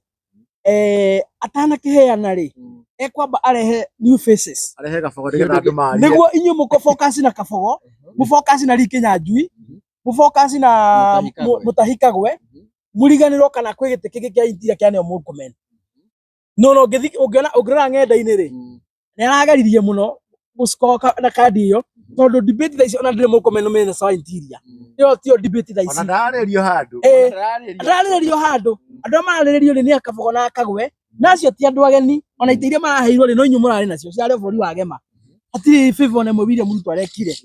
atanakĩheana rĩ, ekwamba arehe new faces. Arehe Kabogo nĩgetha andũ marie. Nĩguo inyuĩ mũko focus na Kabogo, mũ focus na Lee Kinyanjui, mũ focus na Mutahi Mutahi Kagwe, mũriganĩrwo kana kwĩ gĩtĩ kĩngĩ kĩa interior kĩaneo Murkomen. No no ũngĩona ũngĩrora ng'enda-inĩ rĩ, nĩ arageririe mũno gũcoka na kandi ĩyo tondũ debate thaa ici ona ndĩrĩ Murkomen nĩ minister wa interior. Ĩyo tiyo debate thaa Ona ici. ndararĩrio handũ. Ndararĩrĩrio handũ. Andũ arĩa mararĩrĩrio rĩ nĩ a Kabogo na Kagwe, na acio ti andũ ageni, ona itĩ iria maraheirwo rĩ no inyuĩ mũrarĩ nacio ciarĩ bũrũri wa Gema. Hatirĩ favor ona ĩmwe William Ruto arekire.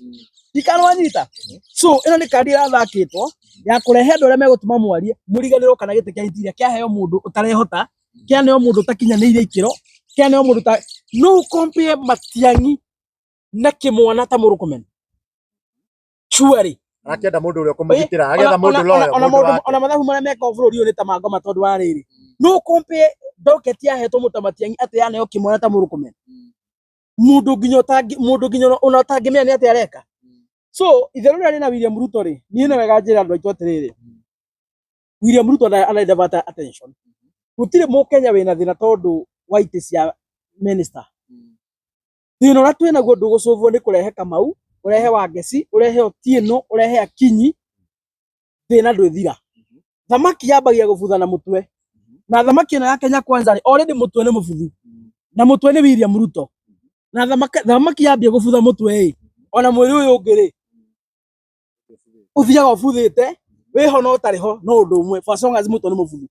Ndikanwanyita. So ĩno nĩ kandi ĩrathakĩtwo ya kũrehe andũ arĩa megũtũma mwarie mũriganĩrwo kana gĩtĩ kĩa interior kĩaheo mũndũ ũtarehota, kĩaneo mũndũ ũtakinyanĩirie ikĩro, kĩaneo mũndũ ta no compare Matiang'i na kĩmwana ta Murkomen. Surely. Arakĩenda mũndũ ũrĩa ũkũmũgitĩra, agetha mũndũ loyal, mũndũ wake. Ona mathabu marĩa mekagwo bũrũri ũyũ nĩ ta ma ngoma tondũ wa rĩrĩ. No compare docket yahetwo mũndũ ta Matiang'i atĩ yaneo kĩmwana ta Murkomen. Mũndũ nginya ũtangĩ, mũndũ nginya ona ũtangĩmenya nĩ atĩa areka. So itherũ rĩrĩa rĩna William Ruto rĩ, niĩ nĩ wega njĩre andũ aitũ atĩrĩrĩ. William Ruto ara divert attention. Gũtirĩ mũkenya wĩna thĩna tondũ wa itĩ cia minister. Thĩna ũrĩa twĩnaguo ndũgũcũvwo nĩ kũrehe Kamau, ũrehe Wangeci, ũrehe Otieno, ũrehe Akinyi, thĩna ndwĩthira. Thamaki yambagia gũbutha na mũtwe. Na thamaki ĩno ya Kenya Kwanza rĩ, already mũtwe nĩ mũbuthu. Na mũtwe nĩ William Ruto. Na thamaki yambia gũbutha mũtwe ĩ, ona mwĩrĩ ũyũ ũngĩ rĩ, ũthiaga ũbuthĩte, wĩho na ũtarĩ ho no ũndũ ũmwe, for as long as mũtwe nĩ mũbuthu.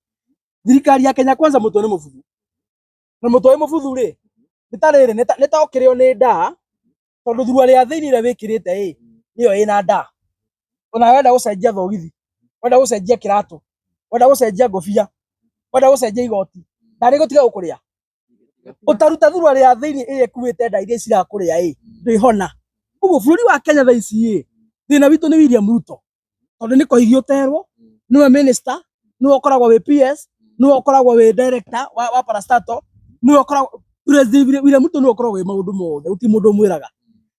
Thirikari ya Kenya Kwanza mũtwe nĩ mũbuthu. Na mũtwe wĩ mũbuthu rĩ, nĩ ta rĩrĩ, nĩ ta ũkĩrĩo nĩ ndaa, tondũ thuruarĩ ya thĩinĩ ĩrĩa wĩkĩrĩte ĩ, nĩyo ĩna ndaa. Ona wenda gũcenjia thogithi, wenda gũcenjia kĩratũ, wenda gũcenjia ngũbia, wenda gũcenjia igoti, ndarĩ gũtiga gũkũrĩa. Ũtaruta thuruarĩ ya thĩinĩ ĩrĩa ĩkuĩte nda iria cirakũrĩa ĩ, ndwĩhona. Ũguo bũrũri wa Kenya thaa ici ĩ, thĩna witũ nĩ William Ruto. Tondũ nĩ koigi ũterwo, nĩwe minister, nĩwe ũkoragwo wĩ PS, nĩwe ũkoragwo wĩ director wa parastatal, nĩwe ũkoragwo President William Ruto nĩwe ũkoragwo wĩ maũndũ mothe, gũtirĩ mũndũ ũmwĩraga.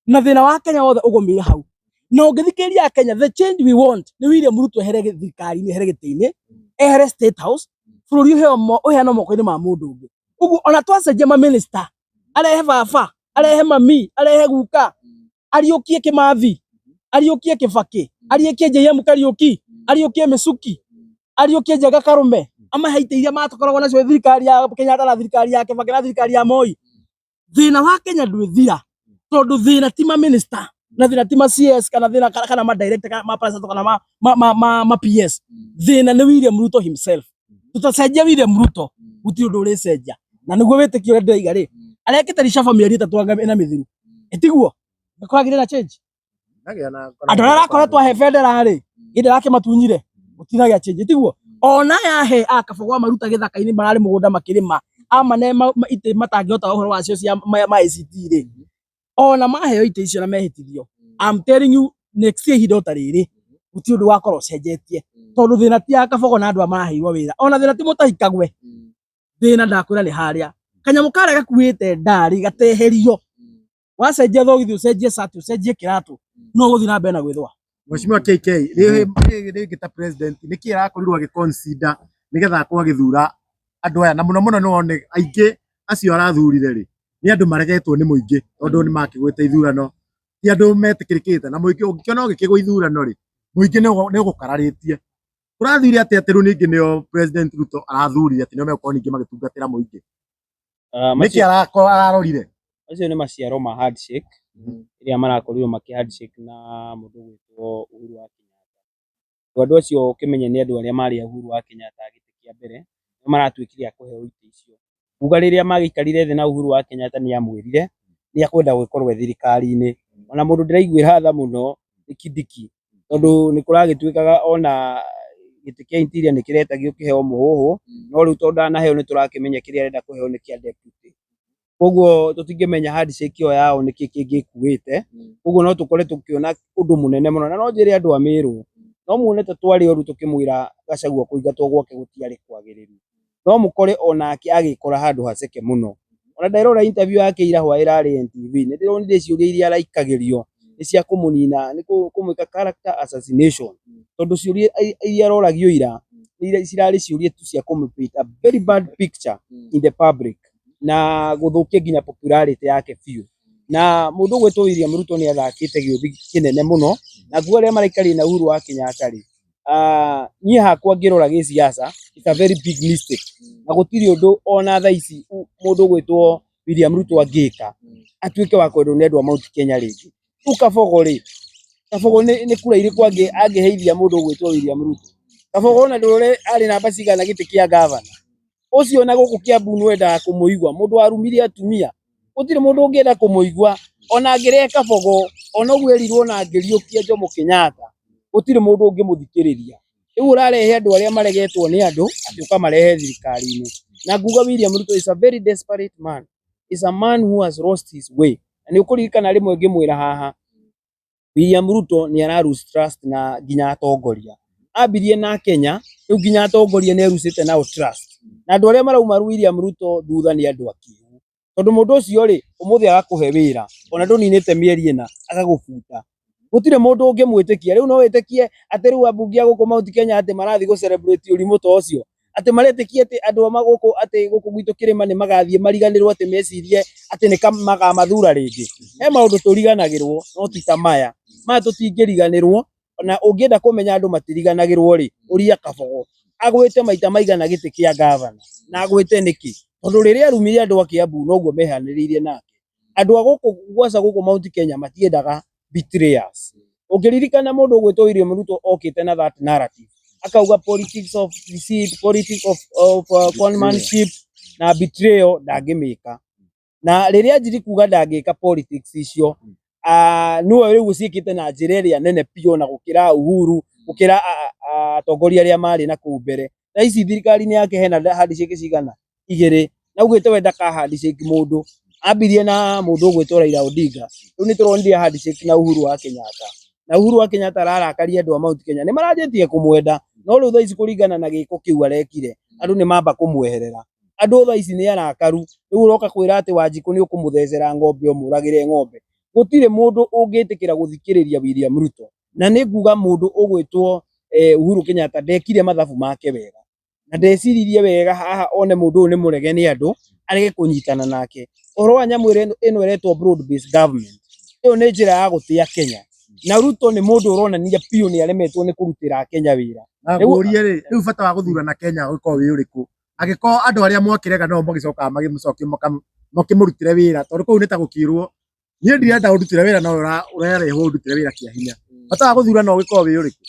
Na thĩna wa Kenya wothe ũgũmĩire hau. Na ũngĩthikĩrĩria Kenya, the change we want nĩ William Ruto ehere thirikari-inĩ, ehere gĩtĩ-inĩ, ehere State House, bũrũri ũheo ũheanwo moko-inĩ ma mũndũ ũngĩ. Ũguo ona twacenjia ma minister, arehe baba, arehe mami, arehe guka, ariũkie Kĩmathi, ariũkie Kĩbakĩ, ariũkie JM Kariũki, ariũkie Mĩcuki, ariũkie Njenga Karume, amahe itĩ iria matũkoragwo nacio thirikari ya Kenyatta na thirikari ya Kĩbakĩ na thirikari ya Moi. Thĩna wa Kenya ndwĩthira tondũ thĩna ti ma minister na thĩna ti ma CS kana thĩna kana ma director kana ma president kana ma PS. Thĩna nĩ William Ruto himself. Tũtacenjia William Ruto gũtirĩ ũndũ ũrĩcenjia. Na nĩguo wĩtĩkio ũrĩa ndĩraiga rĩ, arekĩte reshuffle mĩeri 3 anga ĩna mĩthiru. Ĩtiguo? Nĩkũragĩire na change. Andũ arĩa arakoretwo ahe bendera rĩ, githĩ arakĩmatunyire gũtinagĩa change, tiguo? Ona yahe akabogo amaruta gĩthaka-inĩ mararĩ mũgũnda makĩrĩma, amane itĩ matangĩhota ũhoro wacio cia ma ACT rĩ, ona maheo itĩ icio na mehĩtithio, I'm telling you next year ihinda o ta rĩrĩ gũtirĩ ũndũ wakorwo ũcenjetie, tondũ thĩna ti ya kabogo na andũ aya maraheirwo wĩra, ona thĩna ti Mutahi Kagwe, thĩna ndakwĩra nĩ harĩa kanyamũ karĩa gakuĩte ndarĩ gateherio, wacenjia thogithi, ũcenjie cati, ũcenjie kĩratũ, no ũgũthiĩ na mbere na gwĩthũa. Mheshimiwa KK, rĩngĩ ta president nĩkĩ arakorirwo agĩ consider nĩgetha akorwo agĩthura andũ aya, na mũno mũno nĩ wone aingĩ acio arathurire rĩ, nĩ andũ maregetwo nĩ mũingĩ tondũ nĩ makĩgwĩte ithurano, ti andũ metĩkĩrĩkĩte na mũingĩ. Ũngĩkĩona ũgĩkĩgwa ithurano rĩ, mũingĩ nĩ ũgũkararĩtie. Kũrathire atĩa atĩ rĩu ningĩ nĩo President Ruto arathurire atĩ nĩo megũkorwo ningĩ magĩtungatĩra mũingĩ? Nĩkĩ arakorwo ararorire? Macio nĩ maciaro ma handshake ĩrĩa marakorirwo makĩ handshake na mũndũ ũgwĩtwo Uhuru wa Kenyatta. Andũ acio ũkĩmenye nĩ andũ arĩa marĩ a Uhuru wa Kenyatta gĩtĩ kĩa mbere, nĩ maratuĩkire a kũheo itĩ icio. Kuga rĩrĩa magĩikarire thĩ na Uhuru wa Kenyatta nĩ amwĩrire nĩ akwenda gũgĩkorwo e thirikari-inĩ. Ona mũndũ ndĩraiguĩra tha mũno nĩ Kindiki, tondũ nĩ kũragĩtuĩkaga ona gĩtĩ kĩa interior nĩ kĩretagio kĩheo mũhũhũ, no rĩu tondũ ndanaheo nĩ tũrakĩmenya kĩrĩa arenda kũheo nĩ kĩa deputy. Koguo tũtingĩmenya handshake ĩyo yao nĩkĩ kĩngĩkuĩte, koguo no tũkore tũkĩona ũndũ mũnene mũno. Na no njĩre andũ a Meru, no muone ta twarĩ oru tũkĩmwĩra Gachagua kũingatwo gwake gũtiarĩ kwagĩrĩru, no mũkore onake agĩkora handũ haceke mũno. Ona nderora interview yake ira hwaĩ ĩrarĩ NTV, nĩ ndĩronire ciũria iria araikagĩrio nĩ cia kũmũnina, nĩ kũmwĩka character assassination, tondũ ciũria iria aroragio ira nĩ cirarĩ ciũria tu cia kũmũ paint a very bad picture in the public na gũthũkia nginya popularity yake biũ. Na mũndũ ũgwĩtwo William Ruto nĩ athakĩte gĩũthi kĩnene mũno, na nguo arĩa maraikarire na Uhuru wa Kenyatta rĩ, niĩ hakwa ngĩrora gĩsiasa it's a very big mistake, na gũtirĩ ũndũ ona thaa ici mũndũ ũgwĩtwo William Ruto angĩka atuĩke wa kwendwo nĩ andũ a Mount Kenya rĩngĩ. Rĩu Kabogo rĩ, Kabogo nĩ kura irĩkũ angĩheithia mũndũ ũgwĩtwo William Ruto? Kabogo ona ndũrore arĩ namba cigana gĩtĩ kĩa gavana. Ũcio na gũkũ Kiambu nĩwendaga kũmũigua, mũndũ warumire atumia, gũtirĩ mũndũ ũngĩenda kũmũigua, ona angĩrehe Kabogo, ona ũguo erirwo ona angĩriũkia Jomo Kenyatta, gũtirĩ mũndũ ũngĩmũthikĩrĩria. Rĩu ũrarehe andũ arĩa maregetwo nĩ andũ atĩ ũkamarehe thirikari-inĩ. Na nguga William Ruto is a very desperate man. Is a man who has lost his way. Na nĩ ũkũririkana rĩmwe ngĩmwĩra haha, William Ruto nĩ ara lose trust na nginya atongoria. Ambirie na Kenya, rĩu nginya atongoria nĩ erucĩte nao trust. Na andũ arĩa marauma William Ruto thutha nĩ andũ akĩgu. Tondũ mũndũ ũcio rĩ, ũmũthĩ agakũhe wĩra, ona ndũninĩte mĩeri 4 agagũbuta. Gũtirĩ mũndũ ũngĩmwĩtĩkia. Rĩu no wĩtĩkie atĩ rĩu ambunge a gũkũ Mount Kenya atĩ marathiĩ gũ celebrate ũrimũ ta ũcio, atĩ maretĩkia atĩ andũ a gũkũ atĩ gũkũ gwitũ kĩrĩma nĩ magathiĩ mariganĩrwo atĩ mecirie atĩ nĩ makamathura rĩngĩ. He maũndũ tũriganagĩrwo no ti ta maya. Maya tũtingĩriganĩrwo, na ũngĩenda kũmenya andũ matiriganagĩrwo rĩ, ũria Kabogo. Agwĩte maita maigana gĩtĩ kĩa gavana na agwĩte nĩkĩ? Tondũ rĩrĩa arumire andũ a Kiambu noguo mehanĩrĩirie nake. Andũ a gũkũ gwaca gũkũ Mount Kenya matiendaga betrayers. Ũngĩririkana mũndũ ũgwĩtwo William Ruto okĩte na that narrative, akauga politics of deceit, politics of conmanship na betrayal ndangĩmĩka. Na rĩrĩa anjirie kuga ndangĩka politics icio, nĩwe rĩu ũciĩkĩte na njĩra ĩrĩa nene biũ na gũkĩra Uhuru, gũkĩra atongoria arĩa marĩ na kũu mbere. Thaa ici thirikari-inĩ yake hena handshake cigana? Igĩrĩ. Na augĩte we ndaka handshake mũndũ. Ambirie na mũndũ ũgwĩtwo Raila Odinga. Rĩu nĩ tũronire handshake na Uhuru wa Kenyatta. Na Uhuru wa Kenyatta ararakaria andũ a Mount Kenya. Nĩ maranjĩtie kũmwenda, no rĩu thaa ici kũringana na gĩko kĩu arekire, andũ nĩ mamba kũmweherera. Andũ thaa ici nĩ arakaru. Rĩu ũroka kwĩra atĩ Wanjikũ nĩ ũkũmũthecera ng'ombe ũmũragĩre ng'ombe. Gũtirĩ mũndũ ũngĩtĩkĩra gũthikĩrĩria William Ruto. Na nĩ nguga mũndũ ũgwĩtwo Uhuru Kenyatta ndekire mathabu make wega. Na ndeciririe wega haha one mũndũ ũyũ nĩ mũrege nĩ andũ, arege kũnyitana nake. Ũhoro wa nyamũ ĩno ĩretwo broad based government, ĩyo nĩ njĩra ya gũtĩa Kenya. Na Ruto nĩ mũndũ ũronania biũ nĩ aremetwo nĩ kũrutĩra Kenya wĩra. Na ngũrie rĩ, rĩu bata wa gũthurana Kenya ũgĩkorwo wĩ ũrĩkũ? Angĩkorwo andũ arĩa mwakĩrega no magĩcokaga magĩmũcokia makĩmũrutĩre wĩra, tondũ kũu nĩ ta gũkĩrwo niĩ ndirenda ũndutĩre wĩra no ũrarehwo ũndutĩre wĩra kĩa hinya. Bata wa gũthurana ũgĩkorwo wĩ ũrĩkũ?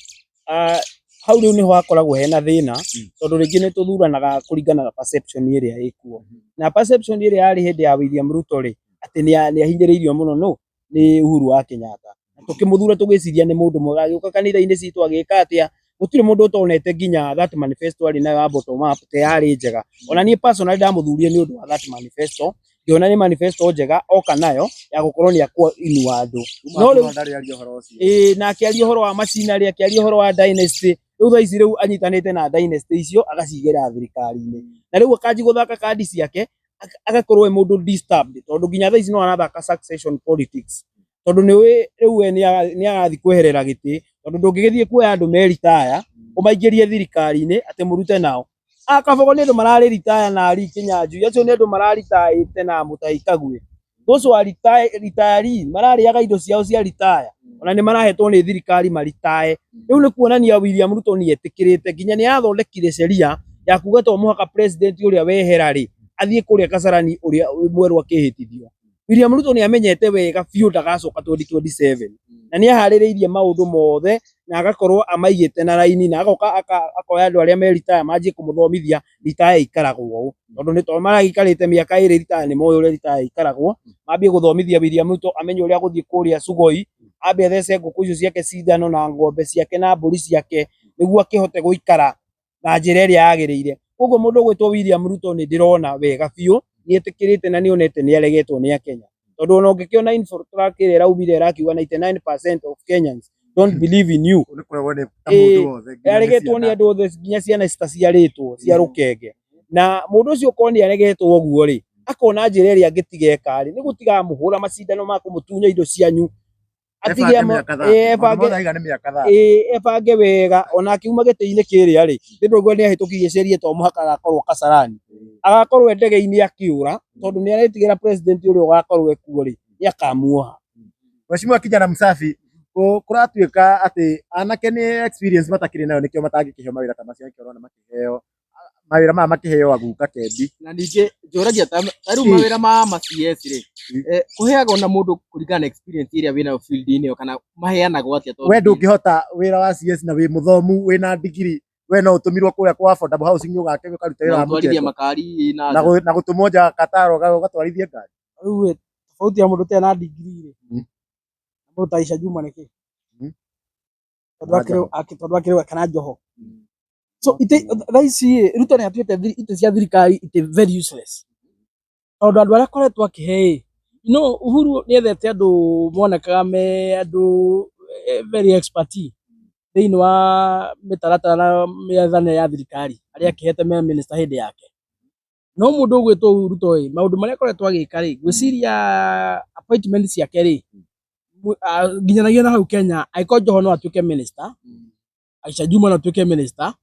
Hau rĩu nĩho hakoragwo hena thĩna, tondũ rĩngĩ nĩ tũthuranaga kũringana na perception ĩrĩa ĩkuo. Na perception ĩrĩa yarĩ hĩndĩ ya William Ruto rĩ, atĩ nĩ ahinyĩrĩirio mũno no nĩ Uhuru wa Kenyatta. Tũkĩmũthura tũgĩciria nĩ mũndũ mwega, agĩũka kanitha-inĩ citũ agĩka atĩa, gũtirĩ mũndũ ũtonete nginya that manifesto arĩ nayo ya bottom up ta yarĩ njega. Ona niĩ personally ndamũthurire nĩ ũndũ wa that manifesto, ngĩona nĩ manifesto njega oka nayo ya gũkorwo nĩ akũinua andũ. No rĩu ndarĩ aria ũhoro ũcio. Ĩĩ, na akĩaria ũhoro wa machinery, akĩaria ũhoro wa dynasty. Rĩu thaa ici rĩu anyitanĩte na dynasty icio agacigĩra thirikari-inĩ. Na rĩu akanji gũthaka kandi ciake, agakorwo e mũndũ disturbed, tondũ nginya thaa ici no arathaka succession politics. Tondũ nĩ ũĩ rĩu we nĩ arathiĩ kweherera gĩtĩ, tondũ ndũngĩgĩthiĩ kuoya andũ me retire, ũmaingĩrie thirikari-inĩ atĩ mũrute nao. Kabogo nĩ andũ mararĩ retire na Ali Kinyanjui, acio nĩ andũ mararitayĩte na Mutahi Kagwe. Those who are retirees, mararĩaga indo ciao cia retire. Ona nĩ marahetwo nĩ thirikari maritae. Rĩu nĩ kuonania William Ruto nĩ etĩkĩrĩte, nginya nĩ arathondekire sheria ya kuga to mũhaka president ũrĩa wehera rĩ, athiĩ kũrĩa Kasarani ũrĩa mwerũ akĩhĩtithio. William Ruto nĩ amenyete wega biũ ndagacoka 2027. Na nĩ aharĩrĩirie maũndũ mothe na agakorwo amaigĩte na raini na agoka akoya andũ arĩa me retire manjie kũmũthomithia retire ikaragwo ũũ. Tondũ nĩ tondũ maragĩikarĩte mĩaka ĩrĩ retire nĩ moĩ ũrĩa retire ikaragwo. Mambie gũthomithia William Ruto amenye ũrĩa agũthiĩ kũrĩa Sugoi, ambe athece ngũkũ icio ciake cindano na ng'ombe ciake na mbũri ciake nĩguo akĩhote gũikara na njĩra ĩrĩa yagĩrĩire. Koguo mũndũ ũgwĩtwo William Ruto nĩ ndĩrona wega biũ nĩ etĩkĩrĩte na nĩ onete nĩ aregetwo nĩ Akenya. Tondũ ona ũngĩkĩona Infotrak ĩrĩa ĩraumire ĩrakiuga 99% of Kenyans don't believe in you. Nĩ kũregwo nĩ ta mũndũ wothe nginya nĩ Aregetwo nĩ ciana. andũ othe nginya ciana citaciarĩtwo cia rũkenge. Na mũndũ ũcio okorwo nĩ aregetwo ũguo rĩ, akona njĩra ĩrĩa angĩtiga eka rĩ, nĩ gũtiga amũhũra macindano ma kũmũtunya indo cianyu. Atige Ebange mĩaka 30. Maũndũ mothe aiga nĩ mĩaka 30. Ebange wega ona akiuma gĩtĩ-inĩ kĩrĩa rĩ, nĩ ndũigua nĩ ahĩtũkirie sheria to mũhaka agakorwo Kasarani. Agakorwo e ndege-inĩ akĩũra tondũ nĩ aretigĩra president ũrĩa ũgakorwo ekuo rĩ, nĩ akamuoha. Mheshimiwa Kijana Msafi, kũratuĩka atĩ anake nĩ experience matakĩrĩ nayo nĩkĩo matangĩkĩheo mawĩra ta macio nĩkĩo ũrona makĩheo mawĩra maya makĩheo aguka kendi. Na ningĩ njũragia ta rĩu mawĩra ma CS rĩ, kũheagwo na mũndũ kũringana na experience ĩrĩa wĩnayo field-inĩ ĩyo kana maheanagwo atĩa? We ndũngĩhota wĩra wa CS na wĩ mũthomu wĩna degree, we no ũtũmirwo kũrĩa kwa affordable housing ũgake ũkarute wĩra wa gũtwarithia mũgeto. Makari na Na gũtũmwo nja Qatar ũgatwarithie ngari. Rĩu ĩ, tofauti ya mũndũ ũtarĩ na degree rĩ, na mũndũ ta Aisha Juma nĩ kĩ? Tondũ akĩrĩ kana Joho. So ite thaa ici ĩ, Ruto nĩ atuĩte itĩ cia thirikari itĩ very useless. Tondũ andũ arĩa akoretwo akĩhe ĩ, no Uhuru nĩ ethete andũ monekaga me andũ very expert thĩinĩ wa mĩtaratara na mĩethanĩre ya thirikari arĩa akĩhete me minister hĩndĩ yake. No mũndũ ũgwĩtwo Ruto ĩ, maũndũ marĩa akoretwo agĩka rĩ, ngwĩciria appointment ciake rĩ, Nginyanagia na hau Kenya angĩkorwo Joho no atuĩke minister, Aisha Juma no atuĩke minister,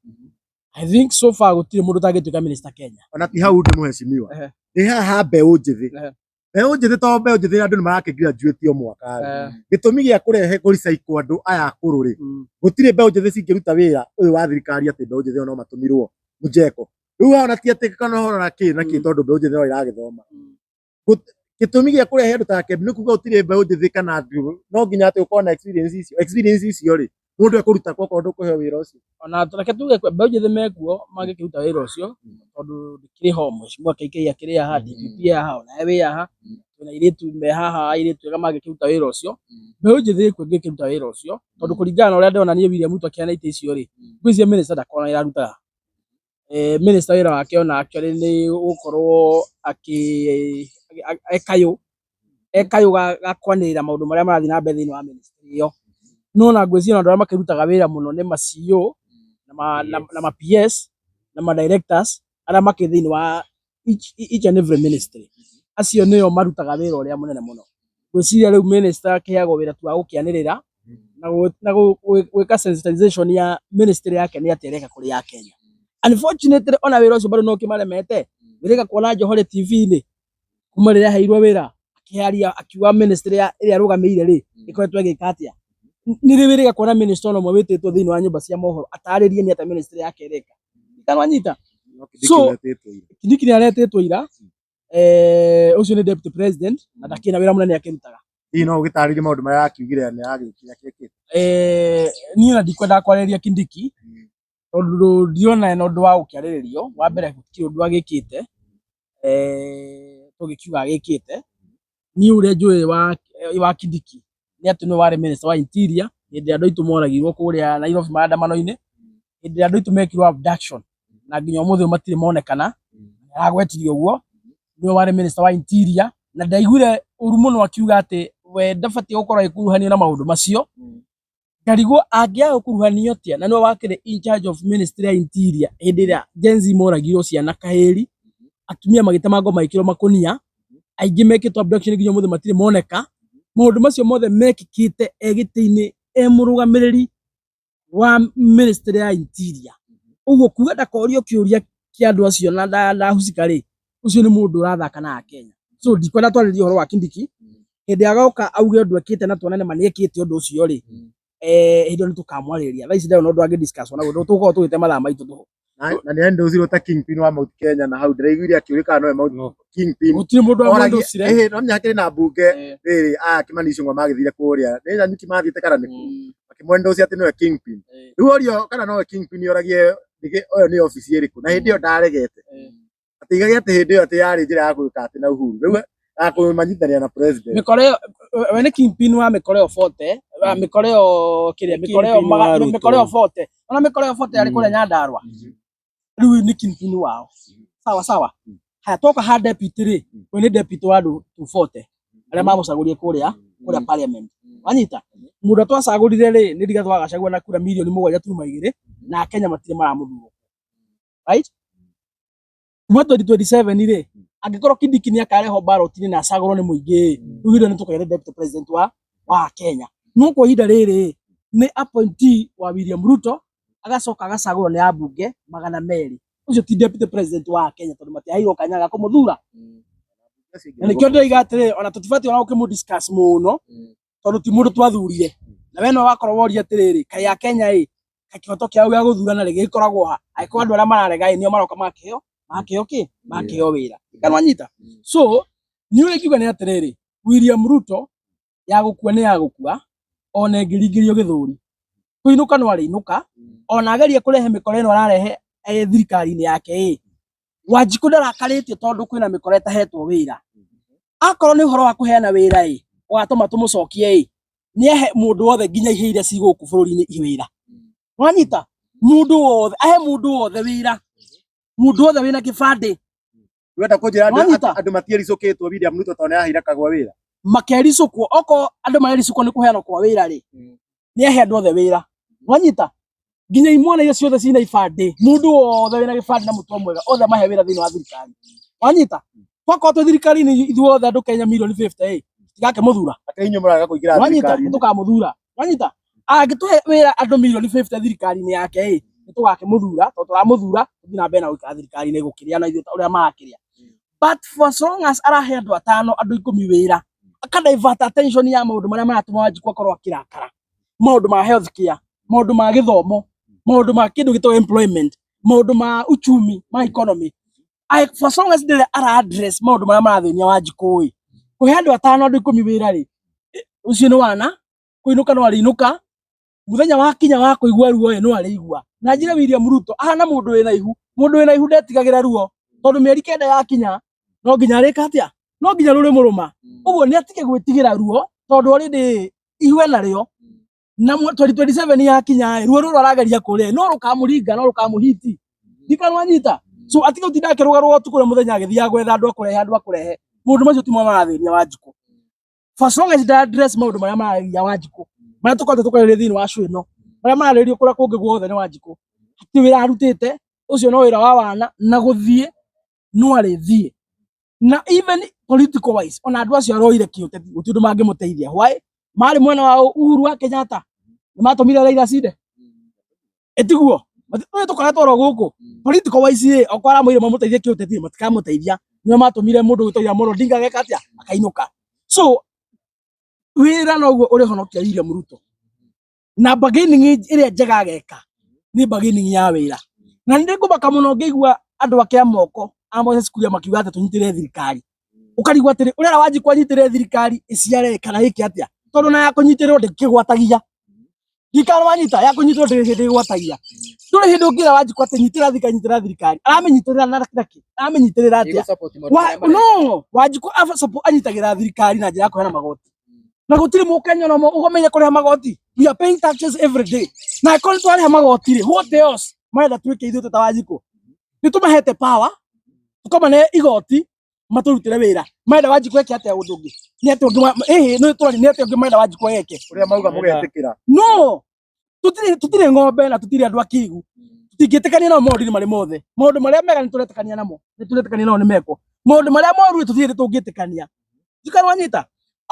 I think so far gũtirĩ mũndũ ũtangĩtuĩka minister Kenya. Ona ti hau ndĩ mũhecimiwa. Ndĩ haha ha mbeũ njĩthĩ. Mbeũ njĩthĩ, to mbeũ njĩthĩ, andũ nĩ marakĩ graduate o mwaka rĩ. Gĩtũmi gĩa kũrehe kũrecycle andũ aya akũrũ rĩ, gũtirĩ mbeũ njĩthĩ cingĩruta wĩra ũyũ wa thirikari, atĩ mbeũ njĩthĩ no matũmirwo mũjeko rĩu haha, ona ti atĩ kana ũhoro na kĩ na kĩ, tondũ mbeũ njĩthĩ no ĩragĩthoma. Gĩtũmi gĩa kũrehe andũ ta Kembi nĩ kuga gũtirĩ mbeũ njĩthĩ kana andũ no nginya atĩ ũkorwo na experience icio, experience icio rĩ, mũndũ ekũruta kwa okorwo ndũkũheo wĩra ũcio? Ona reke tuge mbeũ njĩthĩ mekuo mangĩkĩruta wĩra ũcio, tondũ ndĩkĩrĩ ho mheshimiwa KK akĩrĩ haha, DPP haha, onawe wĩ haha, twĩna airĩtu me haha, airĩtu ega mangĩkĩruta wĩra ũcio. Mbeũ njĩthĩ ĩkuo ĩngĩkĩruta wĩra ũcio, tondũ kũringana na ũrĩa ndĩrona niĩ William Ruto akĩheana itĩ icio rĩ, ngwĩciria minister ndakoragwo na wĩra arutaga. Minister wĩra wake ona actually nĩ gũkorwo akĩ ekayũ ekayũ ga kwanĩrĩra maũndũ marĩa marathiĩ na mbere thĩinĩ wa ministry ĩyo. No na ngwĩciria andũ arĩa makĩrutaga wĩra mũno nĩ ma CEO na ma PS na ma directors arĩa makĩrĩ thĩinĩ wa each and every ministry. Acio nĩo marutaga wĩra ũrĩa mũnene mũno. Ngwĩciria rĩu minister akĩheagwo wĩra tu wa gũkĩanĩrĩra na gwĩka sensitization ya ministry yake nĩ atĩa ĩreka kũrĩ ya Kenya. Unfortunately, ona wĩra ũcio bado no ũkĩmaremete. Wĩrĩga kuona Joho TV-inĩ kuma rĩrĩa aheirwo wĩra akĩaria akiuga ministry ĩrĩa arũgamĩire rĩ ĩkoretwo ĩgĩka atĩa. Nĩ rĩ wĩrĩga kuona minister ona ũmwe wĩtĩtwo thĩinĩ wa nyũmba cia mohoro atarĩrie nĩ atĩa ministry yake ĩreka? Kanwanyita. So Kindiki nĩ aretĩtwo ira, ũcio nĩ deputy president na ndakĩrĩ na wĩra mũnene akĩrutaga. Hihi no ũgĩtarĩrie maũndũ marĩa akiugire nĩ agĩkire akĩkĩte? Niĩ ona ndikwendaga kwarĩrĩria Kindiki tondũ ndirona ena ũndũ wa gũkĩarĩrĩrio. Wa mbere, gũtirĩ ũndũ agĩkĩte tũgĩkiuga agĩkĩte. Niĩ ũrĩa njũĩ wa Kindiki nĩ atĩ nĩwe warĩ minister wa interior hĩndĩ ĩrĩa andũ aitũ moragirwo kũrĩa Nairobi maandamano-inĩ, hĩndĩ ĩrĩa andũ aitũ mekirwo abduction na nginya ũmũthĩ ũyũ matirĩ monekana, aragwetire ũguo. Nĩwe warĩ minister wa interior na ndaiguire ũru mũno akiuga atĩ we ndabatiĩ gũkorwo agĩkuruhanio na maũndũ macio. Ngarigwo angĩaga gũkuruhanio atĩa na nĩwe wakĩrĩ in charge of ministry ya interior hĩndĩ ĩrĩa Gen Z moragirwo ciana kahĩri, atumia magĩtemangwo magĩkĩrwo makũnia, aingĩ mekĩtwo abduction nginya ũmũthĩ matirĩ moneka. Maũndũ macio mothe mekĩkĩte e gĩtĩ-inĩ e mũrũgamĩrĩri wa ministry ya interior. Ũguo kuga ndakorio kĩũria kĩa andũ acio na ndahusika rĩ, ũcio nĩ mũndũ ũrathaka na Akenya. So ndikwenda twarĩrie ũhoro wa Kindiki. Hĩndĩ agoka auge ũndũ ekĩte na tuone nĩma nĩekĩte ũndũ ũcio rĩ, hĩndĩ ĩyo nĩtũkamwarĩrĩria. Thaa ici ndarĩ na ũndũ angĩ discuss onaguo, tũgũkorwo tũgĩte mathaa maitũ tũhũ. Na nĩ endocirwo ta kingpin wa Mount Kenya, na hau ndĩraiguire akĩũria kana nowe Mount kingpin. Gũtirĩ mũndũ wamwendocire. Ĩhĩ, no menya hakĩrĩ na mbunge rĩrĩ aya Kimani Ichung'wa magĩthire kũrĩa nĩ Nanyuki mathiĩte kana nĩkũ, makĩmwendocia atĩ nĩwe kingpin. Rĩu orio kana nowe kingpin, oragie ũyũ nĩ obici ĩrĩkũ, na hĩndĩ ĩyo ndaregete atĩ igage atĩ hĩndĩ ĩyo atĩ yarĩ njĩra ya gwĩka atĩ na Uhuru rĩu ya kũmanyitania na president. Mĩkora ĩyo, we nĩ kingpin wa mĩkora ĩyo 40, wa mĩkora ĩyo kĩrĩa mĩkora ĩyo Kingpin wa Ruto. Mĩkora ĩyo 40, ona mĩkora ĩyo 40 yarĩ kũrĩa Nyandarua, rĩu nĩ kingpin wao. Sawa sawa. Haya, toka ha deputy rĩ, we nĩ deputy wa andũ 240 arĩa mamũcagũrire kũrĩa parliament. Wanyita, mũndũ twacagũrire rĩ nĩ Rigathĩ wa Gachagua na kura mirioni 7.2, na Kenya matirĩ maramũthura, right? Kuma 2027 rĩ, angĩkorwo Kindiki nĩ akarehwo ballot-inĩ na acagũrwo nĩ mũingĩ, rĩu hĩndĩ ĩyo nĩ tũkagĩa na deputy president wa Kenya. No kwa ihinda rĩrĩ nĩ appointee wa William Ruto, agacoka agacagũrwo nĩ ambunge 200. Ũcio ti deputy president wa Kenya tondũ matiaheirwo kanya ga kũmũthura. Na nĩkĩo ndĩroiga atĩrĩrĩ, ona tũtibatiĩ ona gũkĩmũ discuss mũno tondũ ti mũndũ twathurire. Na we no wakorwo woria atĩrĩrĩ, kaĩ a Kenya ĩ kaĩ kĩhoto kĩao gĩa gũthurana rĩ gĩkoragwo ha, angĩkorwo andũ arĩa mararega ĩ nĩo maroka makĩheo kĩ makĩheo wĩra? Kana wanyita? So niĩ ũrĩa ingiuga nĩ atĩrĩrĩ, William Ruto ya gũkua nĩ ya gũkua, ona ĩngĩringĩrio gĩthũri kũinũka no arĩinũka. Ona agerie kũrehe mĩkora ĩno ararehe thirikari-inĩ yake ĩ, Wanjikũ ndarakarĩtio tondũ kwĩna mĩkora ĩtahetwo wĩra. Akorwo nĩ ũhoro wa kũheana wĩra ĩ ũgatũma tũmũcokie ĩ, nĩ ahe mũndũ wothe nginya ihĩ iria ci gũkũ bũrũri-inĩ wĩra. Wanyita? Mũndũ wothe ahe, mũndũ wothe wĩra, mũndũ wothe wĩna kĩbandĩ. Wenda kũnjĩra andũ Wanyita? Andũ matiericũkĩtwo William Ruto tondũ nĩaheire Kagwa wĩra? Makericũkwo okorwo andũ marericũkwo nĩ kũheanwo kwa wĩra rĩ, nĩ ahe andũ othe wĩra. Wanyita? Nginya imwana iria ciothe cina ibandĩ, mũndũ wothe wĩna gĩbandĩ na mũtwe mwega, othe mahe wĩra thĩinĩ wa thirikari. Wanyita? Twakorwo twĩ thirikari-inĩ ithuothe andũ Kenya mirioni 50 ĩ, Tũtigakĩmũthura. Atĩ inyuĩ mũrarega kũingĩra Wanyita, thirikari-inĩ. nĩtũkamũthura. Wanyita, angĩtũhe wĩra andũ mirioni 50 thirikari-inĩ yake ĩ, nĩtũgakĩmũthura tondũ tũramũthura tũthiĩ na mbere na gũikara thirikari-inĩ gũkĩrĩa na ithuĩ ta ũrĩa marakĩrĩa. But for as long as arahe andũ atano, andũ 10 wĩra, aka divert attention ya maũndũ marĩa maratũma Wanjikũ akorwo akĩrakara, maũndũ ma health care, maũndũ ma gĩthomo, maũndũ ma kĩndũ gĩtagwo employment, maũndũ ma uchumi, ma economy. For as long as ndĩrĩ ara address maũndũ marĩa marathĩnia Wanjikũ ĩ, kũhe andũ atano, andũ 10 wĩra rĩ, ũcio nĩ wana kũinũka no arĩinũka mũthenya wakinya wa kũigua ruo ĩ no arĩigua. Na njĩre William Ruto ahana mũndũ wĩna ihu, mũndũ wĩna ihu ndetigagĩra ruo, tondũ mĩeri 9 yakinya no nginya arĩka atĩa, no nginya rũrĩmũrũma. Ũguo nĩ atige gwĩtigĩra ruo tondũ already ihu enarĩo, na 2027 yakinya ĩ, ruo rũrũ arageria kũrĩa no rũkamũringa, no rũkamũhiti. Ndikanwanyita. So atige gũtinda akĩrũgarũga ũtukũ na mũthenya agĩthiaga gwetha andũ akũrehe, andũ akũrehe. Maũndũ macio timo marathĩnia Wanjikũ. For as long as nda address maũndũ marĩa maragia Wanjikũ, marĩa tũkoretwo tũkwarĩrĩria thĩinĩ wa show ĩno, marĩa mararĩrĩrio kũrĩa kũngĩ guothe nĩ Wanjikũ, hatirĩ wĩra arutĩte, ũcio no wĩra wa wana, na gũthiĩ no arĩthiĩ. Na even political wise, ona andũ acio aroire kĩũteti gũtirĩ ũndũ mangĩmũteithia. Why? Marĩ mwena wa Uhuru wa Kenyatta, nĩ matũmire Raila acinde. Ĩtiguo? Tũrĩ tũkoretwo oro gũkũ. Political wise ĩ, okorwo aramwĩrire mamũteithie kĩũteti, matikamũteithia. Nĩo matũmire mũndũ gwĩtwo Raila Amolo Odinga ageka atĩa? Akainũka. So wĩra noguo ũrĩhonokia William Ruto. Na bargaining ĩrĩa njega ageka nĩ bargaining ya wĩra. Na nĩ ngũmaka mũno ngĩigua andũ ake a moko a Moses Kuria makiuga atĩ tũnyitĩrĩre thirikari. Ũkarigwo atĩrĩ, ũrera Wanjikũ anyitĩrĩre thirikari ĩciare kana ĩke atĩa? Tondũ na ya kũnyitĩrĩrwo ndĩkĩgwatagia. Thirikari wanyita ya kũnyitĩrĩrwo ndĩrĩ hĩndĩ ĩgwatagia. Ndũrĩ hĩndĩ ũngĩra Wanjikũ atĩ nyitĩrĩra thirikari, nyitĩrĩra thirikari. Aramĩnyitĩrĩra na nakĩ? Aramĩnyitĩrĩra atĩa? No, Wanjikũ anyitagĩra thirikari na njĩra ya kũheana magoti. Na gũtirĩ mũkenya ona ũmwe ũgomeire kũrĩha magoti. We are paying taxes every day. Na angĩkorwo nĩ twarĩha magoti rĩ, what else marenda twĩke ithuĩ twĩ ta Wanjikũ? Nĩ tũmahete power, tũkamane igoti, matũrutĩre wĩra. Marenda Wanjikũ eke atĩa ũndũ ũngĩ? Nĩ atĩa ũngĩ ĩhĩ, nĩ tũrari, nĩ atĩa ũngĩ marenda Wanjikũ eke? Ũrĩa mauga mũgetĩkĩra. No, tũtirĩ ng'ombe na tũtirĩ andũ akĩgu. Tũtingĩtĩkania nao maũndũ-inĩ marĩ mothe. Maũndũ marĩa mega nĩ tũretĩkania namo, nĩ tũretĩkania nao nĩ mekwo. Maũndũ marĩa moru tũtirĩ hĩndĩ tũngĩtĩkania. Njikara wanyita.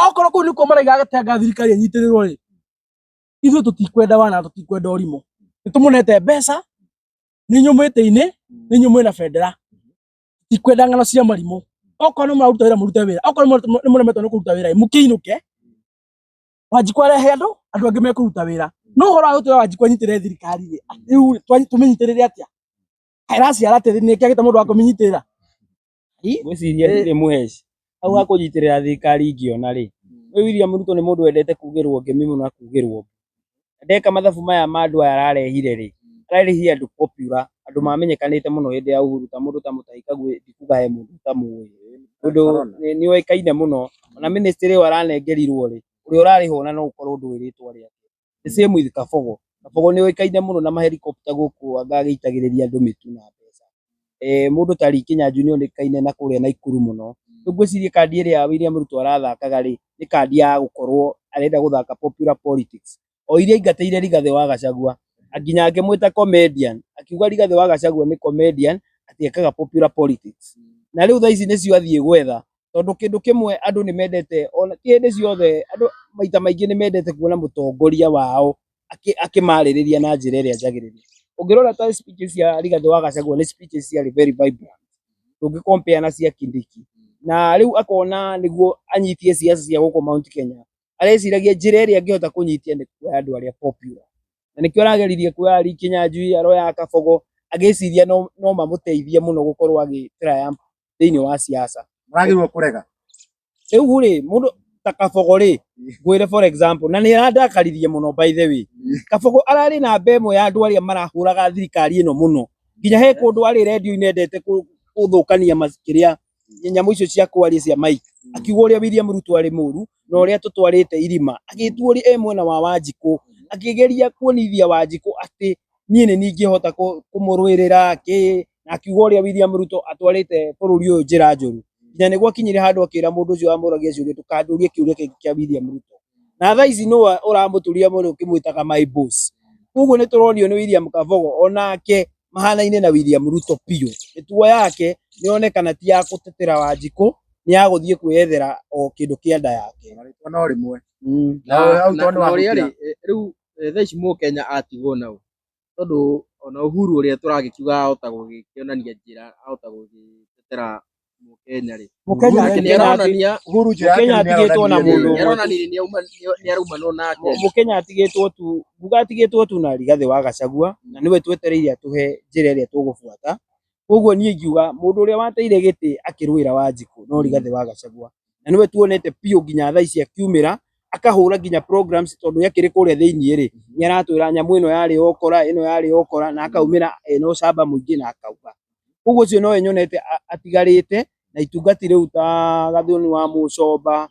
Okorwo kũu nĩkuo maraiga atĩ thirikari ĩnyitĩrĩrwo rĩ, ithuĩ tũtikwenda wana, tũtikwenda ũrimũ. Nĩ tũmũnete mbeca, nĩ inyuĩ mwĩtĩ-inĩ, nĩ inyuĩ mwĩna bendera. Tũtikwenda ng'ano cia marimũ. Okorwo nĩ mũraruta wĩra, mũrute wĩra. Okorwo nĩ mũremetwo nĩ kũruta wĩra, mũkĩinũke. Wanjikũ arehe andũ, andũ angĩ mekũruta wĩra. No ũhoro wa gũtwĩra Wanjikũ anyitĩrĩre thirikari rĩ, rĩu tũmĩnyitĩrĩre atĩa? Ĩraciara atĩrĩ, nĩ kĩagĩte mũndũ wa kũmĩnyitĩrĩra? Ngwĩciria ndirĩ mũheci. Hau ha kũnyitĩrĩra thirikari ingĩona rĩ, ũyũ William Ruto nĩ mũndũ wendete kugĩrwo ngemi mũno na kugĩrwo. Ndeka mathabu maya ma andũ aya ararehire rĩ, ararehire andũ popular, andũ mamenyekanĩte mũno hĩndĩ ya Uhuru ta mũndũ ta Mutahi Kagwe ndikuga he mũndũ ũtamũĩ. Mũndũ nĩ oĩkaine mũno, ona ministry ĩyo aranengerirwo rĩ, ũrĩa ũrarĩhwo ona no ũkorwo ndũĩ rĩtwa rĩake. The same with Kabogo. Kabogo nĩ oĩkaine mũno na mahelikopta gũkũ anga agĩitagĩrĩria andũ mĩtu na mbeca. Mũndũ ta Lee Kinyanjui nĩ oĩkaine na kũrĩa Naikuru mũno. Rĩu ngwĩciria kandi ĩrĩa William Ruto arathakaga rĩ, nĩ kandi ya gũkorwo arenda gũthaka popular politics. O iria aingatĩire Rigathĩ wa Gachagua, nginya akĩmwĩta comedian, akiuga Rigathĩ wa Gachagua nĩ comedian atĩ ekaga popular politics. Na rĩu thaa ici nĩcio athiĩ gwetha, tondũ kĩndũ kĩmwe andũ nĩ mendete, ona ti hĩndĩ ciothe, andũ maita maingĩ nĩ mendete kuona mũtongoria wao akĩmarĩrĩria na njĩra ĩrĩa njagĩrĩru. Ũngĩrora ta speeches cia Rigathĩ wa Gachagua nĩ speeches ciarĩ very vibrant, ndũngĩ compare na cia Kindiki. Na rĩu akona nĩguo anyitie siasa cia gũkũ Mount Kenya, areciragia njĩra ĩrĩa angĩhota kũnyitia nĩ kuoya andũ arĩa popular. Na nĩkĩo arageririe kuoya Lee Kinyanjui, aroya Kabogo, agĩciria no mamũteithie mũno gũkorwo agĩ triumph thĩinĩ wa siasa. Mũragĩrĩirwo kũrega. Rĩu rĩ, mũndũ ta Kabogo rĩ, ngwĩre for example, na nĩ arandakaririe mũno by the way. Kabogo ararĩ namba ĩmwe ya andũ arĩa marahũraga thirikari ĩno mũno. Nginya he kũndũ arĩ redio-inĩ endete gũthũkania kĩrĩa nyamũ icio cia kwaria cia mic. Akiuga ũrĩa William Ruto arĩ mũru na ũrĩa tũtwarĩte irima. Agĩtua ũrĩa e mwena wa Wanjikũ. Akĩgeria kuonithia Wanjikũ atĩ niĩ nĩ niĩ ingĩhota kũmũrũĩrĩra kĩ, na akiuga ũrĩa William Ruto atwarĩte bũrũri ũyũ njĩra njũru. Nginya nĩ gwakinyire handũ akĩra mũndũ ũcio wamũragia ciũria ndũkandũrie kĩũria kĩngĩ kĩa William Ruto. Na thaa ici nũ ũramũturia mũno ũkĩmwĩtaga my boss. Koguo nĩ tũronio nĩ William Kabogo onake mahanaine na William Ruto biũ. Mĩtugo yake nĩ yonekana ti ya gũtetera Wanjikũ, nĩ Nĩ agũthiĩ kwĩyethera o kĩndũ kĩa nda yake. Na rĩtwa no rĩmwe. Mm. Na hau na tondũ na ũrĩa wahutia. rĩ rĩu thaa ici mũkenya atigwo nau tondũ ona Uhuru ũrĩa tũragĩkiuga ahota gũgĩkĩonania njĩra, ahota gũgĩtetera mũkenya rĩ, Mũkenya nake nĩ aronania Uhuru njĩra yake Mũkenya nĩ atigĩtwo na aronanirie mũndũ rĩ. nĩ aronanirie nĩ araumanwo nake. Mũkenya atigĩtwo tu, nguga atigĩtwo tu na Rigathĩ wa Gachagua, na nĩwe twetereire atũhe njĩra ĩrĩa tũgũbuata. Koguo niĩ ingiuga mũndũ ũrĩa wateire gĩtĩ akĩrũĩra Wanjikũ no Rigathĩ wa Gachagua, na nĩwe tuonete biũ nginya thaa ici akiumĩra akahũra nginya programs, tondũ akĩrĩ kũrĩa thĩinĩ rĩ, nĩ aratwĩra nyamũ ĩno yarĩ okora, ĩno yarĩ okora, na akaumĩra ena ũcamba mũingĩ na akauga. Koguo ũcio nowe nyonete atigarĩte na itungati rĩu ta Gathoni wa Mũcomba,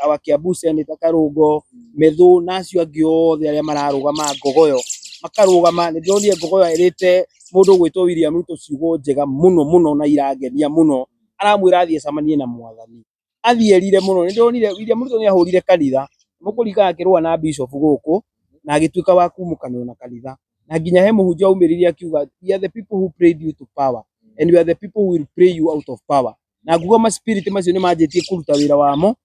wa Kiambu Senator Karũngo, Methu na acio angĩ othe arĩa mararũgama Ngogoyo makarũgama. Nĩ ndĩronire Ngogoyo erĩte mũndũ ũgwĩtwo William Ruto ciugo njega mũno mũno na irangenia mũno, aramwĩra athiĩ acemanie na mwathani, athiĩ erire mũno. Nĩ ndĩronire William Ruto nĩ ahũrire kanitha, mũkũringana akĩrũa na bishop gũkũ na agĩtuĩka wa kumũkanwo na kanitha, na nginya he mũhunjia aumĩrire akiuga, "We are the people who prayed you to power and we are the people who will pray you out of power." Na nguga ma spirit macio nĩ manjĩtie kũruta wĩra wamo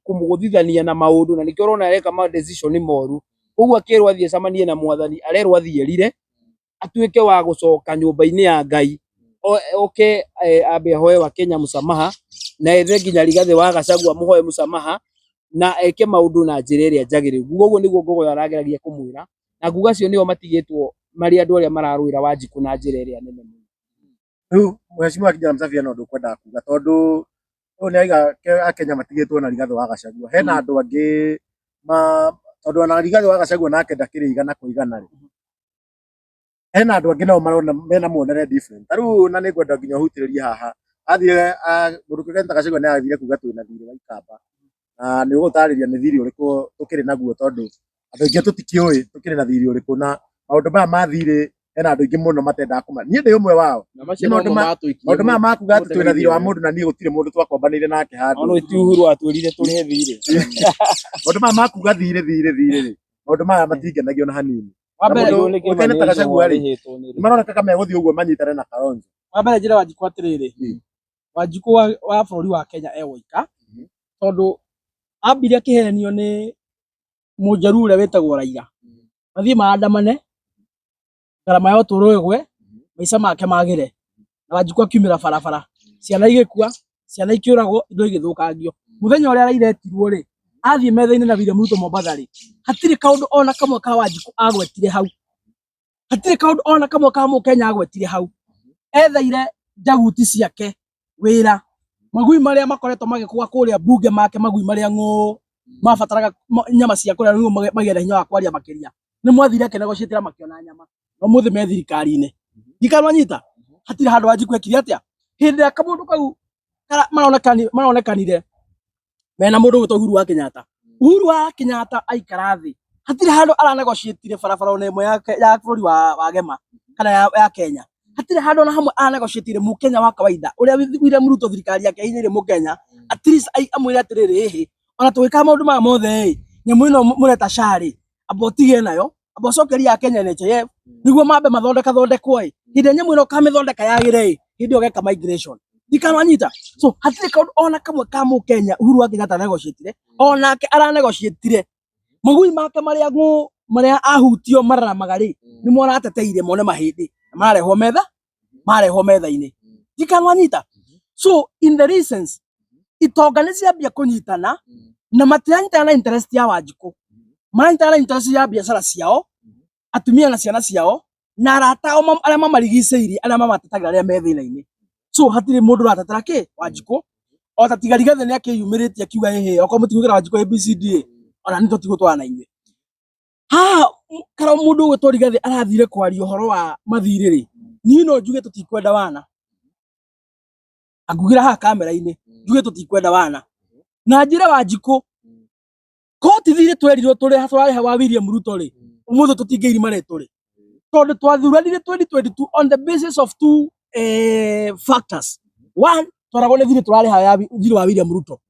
kũmũgũthithania na maũndũ, na nĩkĩo ũrona areka ma decision moru. Koguo akĩrwo athiĩ acemanie na mwathani, arerwo athiĩ erire, atuĩke wa gũcoka nyũmba-inĩ ya Ngai, oke ambe ahoe wa Kenya msamaha, na ethe nginya Rigathĩ wa Gachagua mũhoe msamaha, na eke maũndũ na njĩra ĩrĩa njagĩrĩru. Nguga ũguo nĩguo Ngogoyo arageragia kũmwĩra, na nguga acio nĩo matigĩtwo marĩ andũ arĩa mararũĩra Wanjikũ na njĩra ĩrĩa nene mũno. Rĩu Mheshimiwa Kijana Msafia no ndũkwendaga kuga tondũ ũyũ nĩ aiga Akenya matigĩtwo na Rigathĩ wa Gachagua. Hena andũ angĩ ma tondũ ona Rigathĩ wa Gachagua nake ndakĩrĩ igana kwa igana rĩ. Hena andũ angĩ nao marona mena muonere different. Ta rĩu na nĩngwenda nginya ũhutĩrĩrie haha. Athire mũndũ kĩũkaine ta Gachagua nĩ athire kuga twĩna thirĩ wa Ikamba. Na nĩ ũgũtarĩria nĩ thirĩ ũrĩkũ tũkĩrĩ naguo tondũ andũ aingĩ tũtikĩũĩ tũkĩrĩ na thirĩ ũrĩkũ, na maũndũ maya ma thirĩ hena andũ aingĩ mũno matendaga kũma. Niĩ ndĩ ũmwe wao. Na macio Nĩ maũndũ nomo matũikirie maũndũ maya makuga atĩ twĩna thirĩ wa mũtego-inĩ. Mũndũ na niĩ gũtirĩ mũndũ twakombanĩire nake handũ. Ono ti Uhuru atwĩrire tũrĩhe thirĩ. Maũndũ maya makuga thirĩ thirĩ thirĩ rĩ, maũndũ maya matingenagia ona hanini. Wa mbere Na mũndũ ũkaine ta Gachagua rĩ, nĩ maroneka ta megũthiĩ ũguo manyitane na Kalonzo. Wa mbere njĩre Wanjikũ atĩrĩrĩ, Wanjikũ wa bũrũri wa Kenya e woika, tondũ ambire akĩhenio nĩ mũnjaruo ũrĩa wĩtagwo Raila, mathiĩ maandamane, ngarama ya ũtũũro ĩgwe, maica make magĩre, na Wanjikũ akiumĩra barabara, ciana igĩkua, ciana ikĩũragwo, indo igĩthũkangio. Mũthenya ũrĩa Raila etirwo rĩ, athiĩ metha-inĩ na William Ruto Mombatha rĩ, hatirĩ kaũndũ ona kamwe ka Wanjikũ agwetire hau, hatirĩ kaũndũ ona kamwe ka mũkenya agwetire hau. Etheire njaguti ciake wĩra, magui marĩa makoretwo magĩkũa kũrĩa bunge make, magui marĩa ng'ũ mabataraga nyama cia kũrĩa nĩguo magĩe na hinya wa kwaria makĩria, nĩ mwathire akĩnegotiatĩra makĩona nyama, na ũmũthĩ me thirikari-inĩ. Ndikanwanyita, hatirĩ handũ Wanjikũ ekire atĩa hĩndĩ ĩrĩa kamũndũ kau maronekanire mena mũndũ ũgwĩtwo Uhuru wa Kenyatta. Uhuru wa Kenyatta aikara thĩ, hatirĩ handũ aranegotiatire barabara ona ĩmwe ya bũrũri wa Gema kana ya Kenya. Hatirĩ handũ ona hamwe aranegotiatire mũkenya wa kawaida ũrĩa William Ruto thirikari yake ĩhinyĩrĩirie mũkenya, at least amwĩre atĩrĩrĩ, ĩhĩ ona tũgĩkaga maũndũ maya mothe ĩ, nyamũ ĩno mũreta SHA rĩ, amba ũtige nayo, amba ũcokerie Akenya NHIF nĩguo mambe mathondeka thondekwo ĩ, hĩndĩ ĩrĩa nyamũ ĩno ũkamĩthondeka yagĩre ĩ, hĩndĩ ĩyo ũgeka migration. Ndikanwanyita. So hatirĩ kaũndũ ona kamwe ka mũkenya Uhuru wa Kenyatta negotiatire, onake aranegotiatire magui make marĩa ng'ũ marĩa ahutio mararamaga rĩ, nĩmo arateteire mone mahĩndĩ na mararehwo metha, marehwo metha-inĩ. Ndikanwanyita. So in the recent itonga nĩ ciambia kũnyitana, na matiranyitana na interest ya Wanjikũ, maranyitana na interest ya biacara ciao, atumia na ciana ciao na arata ao arĩa mamarigicĩirie, arĩa mamatetagĩra rĩrĩa me thĩna-inĩ. So hatirĩ mũndũ ũratetera kĩ Wanjikũ, ota tiga Rigathĩ nĩ akĩyumĩrĩtie akiuga ĩhĩ, okorwo mũtigwĩkĩra Wanjikũ ABCD ona nĩ tũtigũtwarana na inyuĩ haha. Kana mũndũ ũgwĩtwo Rigathĩ arathire kwaria ũhoro wa mathirĩ rĩ, niĩ no njuge tũtikwenda wana, angugĩra haha kamera-inĩ njuge tũtikwenda wana, na njĩre Wanjikũ ko ti thirĩ twerirwo tũrĩ tũrarĩha wa William Ruto rĩ, ũmũthĩ tũtingĩirima rĩ tũrĩ, tondũ twathuranire 2022 on the basis of two factors. One, twaragwo nĩ thirĩ tũrarĩha ya thirĩ wa William Ruto.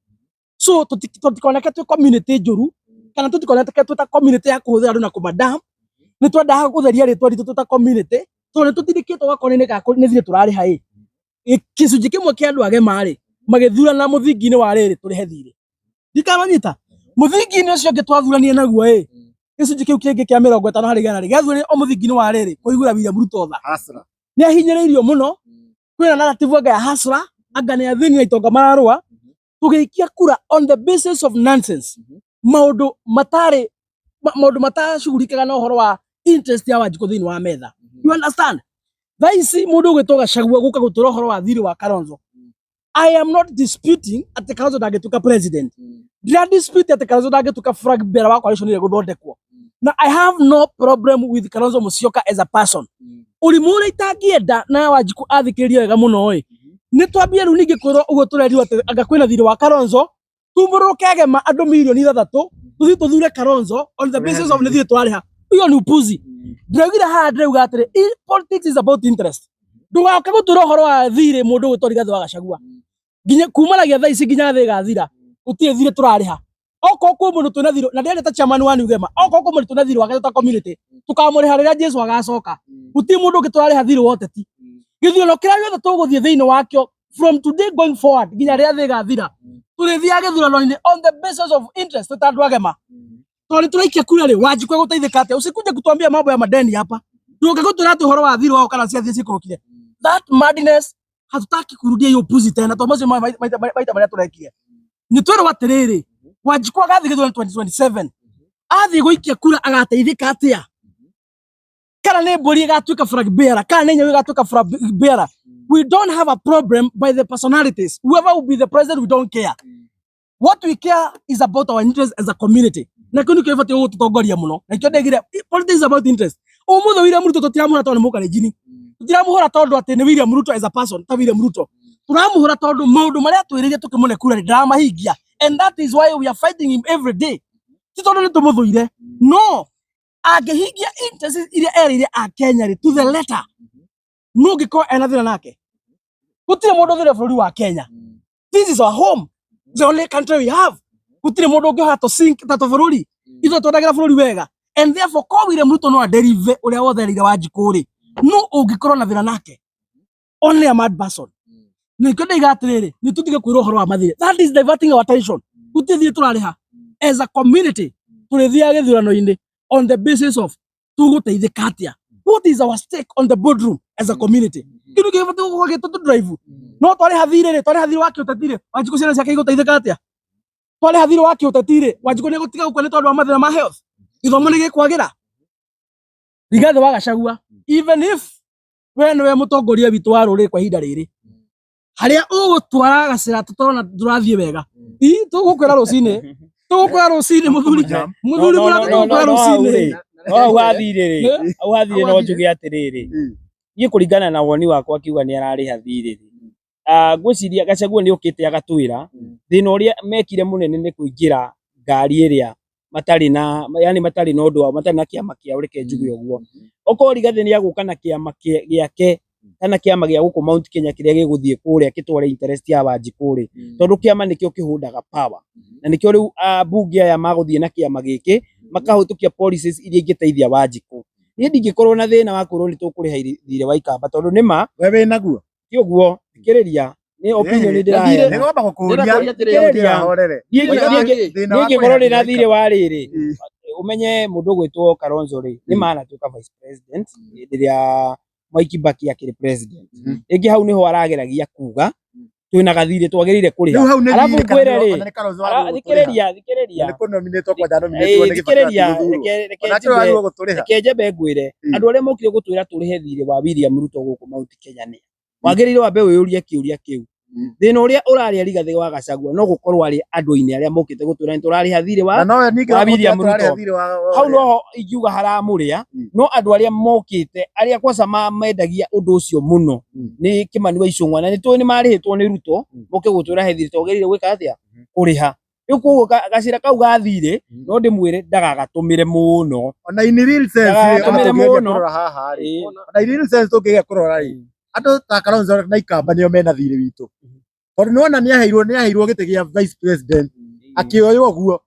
So tũtikoneke twĩ community njũru, kana tũtikoneke twĩ ta community ya kũhũthĩra andũ na kũmadam. Nĩ twendaga gũtheria rĩtwa ritũ twĩ ta community, tondũ nĩ tũtindĩkĩtwo gakoni-inĩ ga nĩ thirĩ tũrarĩha ĩ. Gĩcunjĩ kĩmwe kĩa andũ agema rĩ, Magĩthurana mũthingi-inĩ wa rĩrĩ tũrĩhe thirĩ. Ndikamanyita mũthingi-inĩ ũcio ũngĩ twathuranire naguo ĩ gĩcunjĩ kĩu kĩngĩ kĩa 50% rĩ gĩathuranire o mũthingi-inĩ wa rĩrĩ kũiguĩra William Ruto tha. Hasra. Nĩ ahinyĩrĩirio mũno, kwĩna narrative anga ya hasra, anga nĩ athĩni na itonga mararũa. Tũgĩikia kura on the basis of nonsense, maũndũ matarĩ maũndũ matacugurikaga na ũhoro wa interest ya Wanjikũ thĩinĩ wa metha. You understand? Thaa ici mũndũ ũgwĩtwo Gachagua gũka gũtũra ũhoro wa thirĩ wa Kalonzo, I am not disputing atĩ Kalonzo ndangĩtuĩka president. Ndira dispute atĩ Kalonzo ndangĩtuĩka flag bearer wa coalition ĩrĩa ĩgũthondekwo, na I have no problem with Kalonzo Musyoka as a person. Ũrimũ ũrĩa itangĩenda na Wanjikũ athikĩrĩrie wega mũno ĩ, nĩ twambie rĩu ningĩ kwĩrwo ũguo tũrerirwo atĩ anga kwĩna thirĩ wa Kalonzo, tumũrũrũke gema andũ 6 mirioni tũthiĩ tũthure Kalonzo on the basis of nĩ thirĩ tũrarĩha. Hiyo ni upuzi. Ndĩraugire haha, ndĩrauga atĩrĩ, politics is about interest. Ndũgoke gũtwĩra ũhoro wa thirĩ mũndũ ũgwĩtwo Rigathĩ wa Gachagua. Nginya kumanagia thaa ici nginya thĩ ĩgathira, gũtirĩ thirĩ tũrarĩha. Okorwo kwĩ mũndũ twĩna thirĩ, na ndĩrenda ta chairman wa New Gema, okorwo kwĩ mũndũ twĩna thirĩ wake ta community, tũkamũrĩha rĩrĩa Jesu agacoka. Gũtirĩ mũndũ ũngĩ tũrarĩha thirĩ wa ũteti. Gĩthurano kĩrĩa gĩothe tũgũthiĩ thĩinĩ wakĩo from today going forward nginya rĩrĩa thĩ ĩgathira, tũrĩthiaga gĩthurano-inĩ on the basis of interest ta andũ agema, tondũ nĩ tũraikia kura rĩ, Wanjikũ egũteithĩka atĩa? Usikuje kutuambia mambo ya madeni hapa. Ndũke gũtwĩra atĩ ũhoro wa thirĩ wao kana ciathiĩ cikũrũkire. That madness, hatutaki kurudia hiyo upuzi tena, tondũ macio maita marĩa tũrekire. Nĩ twĩrwo atĩrĩrĩ, Wanjikũ agathiĩ gĩthurano 2027, athiĩ gũikia kura agateithĩka atĩa? Kana nĩ mbũri ĩgatuĩka flag bearer, kana nĩ nyau ĩgatuĩka flag bearer? We don't have a problem by the personalities. Whoever will be the president, we don't care. What we care is about our interest as a community, na kĩu nĩkĩo gĩbatiĩ gũtũtongoria mũno, na nikĩo ndegire politics is about interest. Ũmũthĩ William Ruto tũtiramũhũra tondũ nĩ mũkalenjini, tũtiramũhũra tondũ atĩ nĩ William Ruto as a person, ta William Ruto. Tũramũhũra tondũ maũndũ marĩa twĩrĩire tũkĩmũne kura nĩ ndaramahingia, and that is why we are fighting him every day. Ti tondũ nĩ tũmũthũire, no angĩhingia interest iria erĩire akenya rĩ to the letter, no ũngĩkorwo ena thĩna nake? Gũtirĩ mũndũ ũthĩre bũrũri wa Kenya. This is our home, the only country we have. Gũtirĩ mũndũ ũngĩhota to sink ta tũbũrũri. Ithuĩ twendagĩra bũrũri wega, and therefore ko William Ruto no aderive ũrĩa wothe erĩire Wanjikũ rĩ, no ũngĩkorwo na thĩna nake? Only a mad person. Na nikĩo ndaiga atĩrĩrĩ, nĩ tũtige kwĩrwo ũhoro wa mathirĩ. That is diverting our attention. Gũtirĩ thirĩ tũrarĩha. As a community, tũrĩthiaga gĩthurano-inĩ on the basis of tũgũteithĩka atĩa, what is our stake on the boardroom as a community. Kĩndũ kĩbatiĩ gũkorwo gĩtũ drive. No twarĩha thirĩ rĩ, twarĩha thirĩ wa kĩũteti rĩ, Wanjikũ ciana ciake igũteithĩka atĩa? Twarĩha thirĩ wa kĩũteti rĩ, Wanjikũ nĩ egũtiga gũkua nĩ tondũ wa mathĩna ma health? Gĩthomo nĩ gĩkwagĩra? Rigathĩ wa Gachagua, even if we nĩwe mũtongoria witũ wa rũrĩrĩ kwa ihinda rĩrĩ, harĩa ũgũtwara gacĩra tũtona tũrathiĩ wega. Ii tũgũkwĩra rũcinĩ, tũgũkwĩra rũcinĩ, mũthuri, mũthuri mũrata, tũgũkwĩra rũcinĩ. No hau hathirĩ rĩ, hau hathirĩ, no njuge atĩrĩrĩ, niĩ kũringana na woni wakwa, akiuga nĩ ararĩha thirĩ rĩ, ngwĩciria Gachagua nĩ okĩte agatwĩra thĩna ũrĩa mekire mũnene nĩ kũingĩra ngari ĩrĩa matarĩ na, yani matarĩ na ũndũ wao, matarĩ na kĩama kĩao. Reke njuge ũguo, okorwo Rigathĩ nĩ agũka na kĩama gĩake kana kĩama gĩa gũkũ Mount Kenya kĩrĩa gĩgũthiĩ kũrĩa gĩtware interest ya Wanjikũ rĩ, tondũ kĩama nĩkĩo kĩhũndaga power, na nĩkĩo rĩu ambunge aya magũthiĩ na kĩama gĩkĩ makahĩtũkia policies iria ingĩteithia Wanjikũ. Niĩ ndingĩkorwo na thĩna wa kwĩrwo nĩ tũkũrĩha thirĩ wa Ikamba, tondũ nĩ ma We wĩ naguo? Ti ũguo, thikĩrĩria, nĩ opinion ndĩraheana. Nĩ ngwamba gũkũria. Ndĩrakũria atĩrĩrĩ. Thikĩrĩria. Horere. Niĩ Thĩna wa ingĩkorwo kũrĩha ndĩ na thirĩ thirĩ wa rĩrĩ, ũmenye mũndũ ũgwĩtwo Kalonzo rĩ, nĩ manatuĩka vice president hĩndĩ ĩrĩa Mwai Kibaki akĩrĩ president. Rĩngĩ hau nĩho arageragia kuga twĩna gathirĩ twagĩrĩire kũrĩha. Rĩu hau nĩ Arabu thirĩ kana ngwĩre nĩ rĩ, ona nĩ Kalonzo wagĩrĩirwo gũtũrĩha? Thikĩrĩria, thikĩrĩria. Nĩ kũnominĩtwo kwanja nominĩtwo nĩ Kibaki Thikĩrĩria, gũthurwo. reke Onake njuge. wagĩrĩirwo gũtũrĩha. Reke njambe ngwĩre, andũ arĩa mokire gũtwĩra tũrĩhe thirĩ wa William Ruto gũkũ Mount Kenya nĩ wagĩrĩirwo wambe wĩyũrie kĩũria kĩu. Thĩna ũrĩa ũrarĩa Rigathĩ wa Gachagua no gũkorwo arĩ andũ-inĩ arĩa mokĩte gũtwĩra nĩ tũrarĩha thirĩ wa Na nowe ningĩ wa William tũrarĩha Ruto. thirĩ wa Hau noho ingiuga haramũrĩa. No andũ arĩa mokĩte, arĩa kwanza mendagia ũndũ ũcio mũno nĩ Kimani wa Ichung'wa, na nĩ tũĩ nĩ marĩhĩtwo nĩ Ruto moke gũtwĩra he thirĩ twagĩrĩire gwĩka atĩa, kũrĩha. Rĩu koguo gacĩra kau ga thirĩ no ndĩmwĩre ndagagatũmĩre mũno. Ona in real sense rĩ, ona Ndagagatũmĩre tũngĩgeria mũno. kũrora haha rĩ, ona in real sense tũngĩgeria kũrora rĩ, andũ ta Kalonzo na Ikamba nĩo mena thirĩ witũ, tondũ nĩwona nĩaheirwo gĩtĩ gĩa vice president, akĩoywo ũguo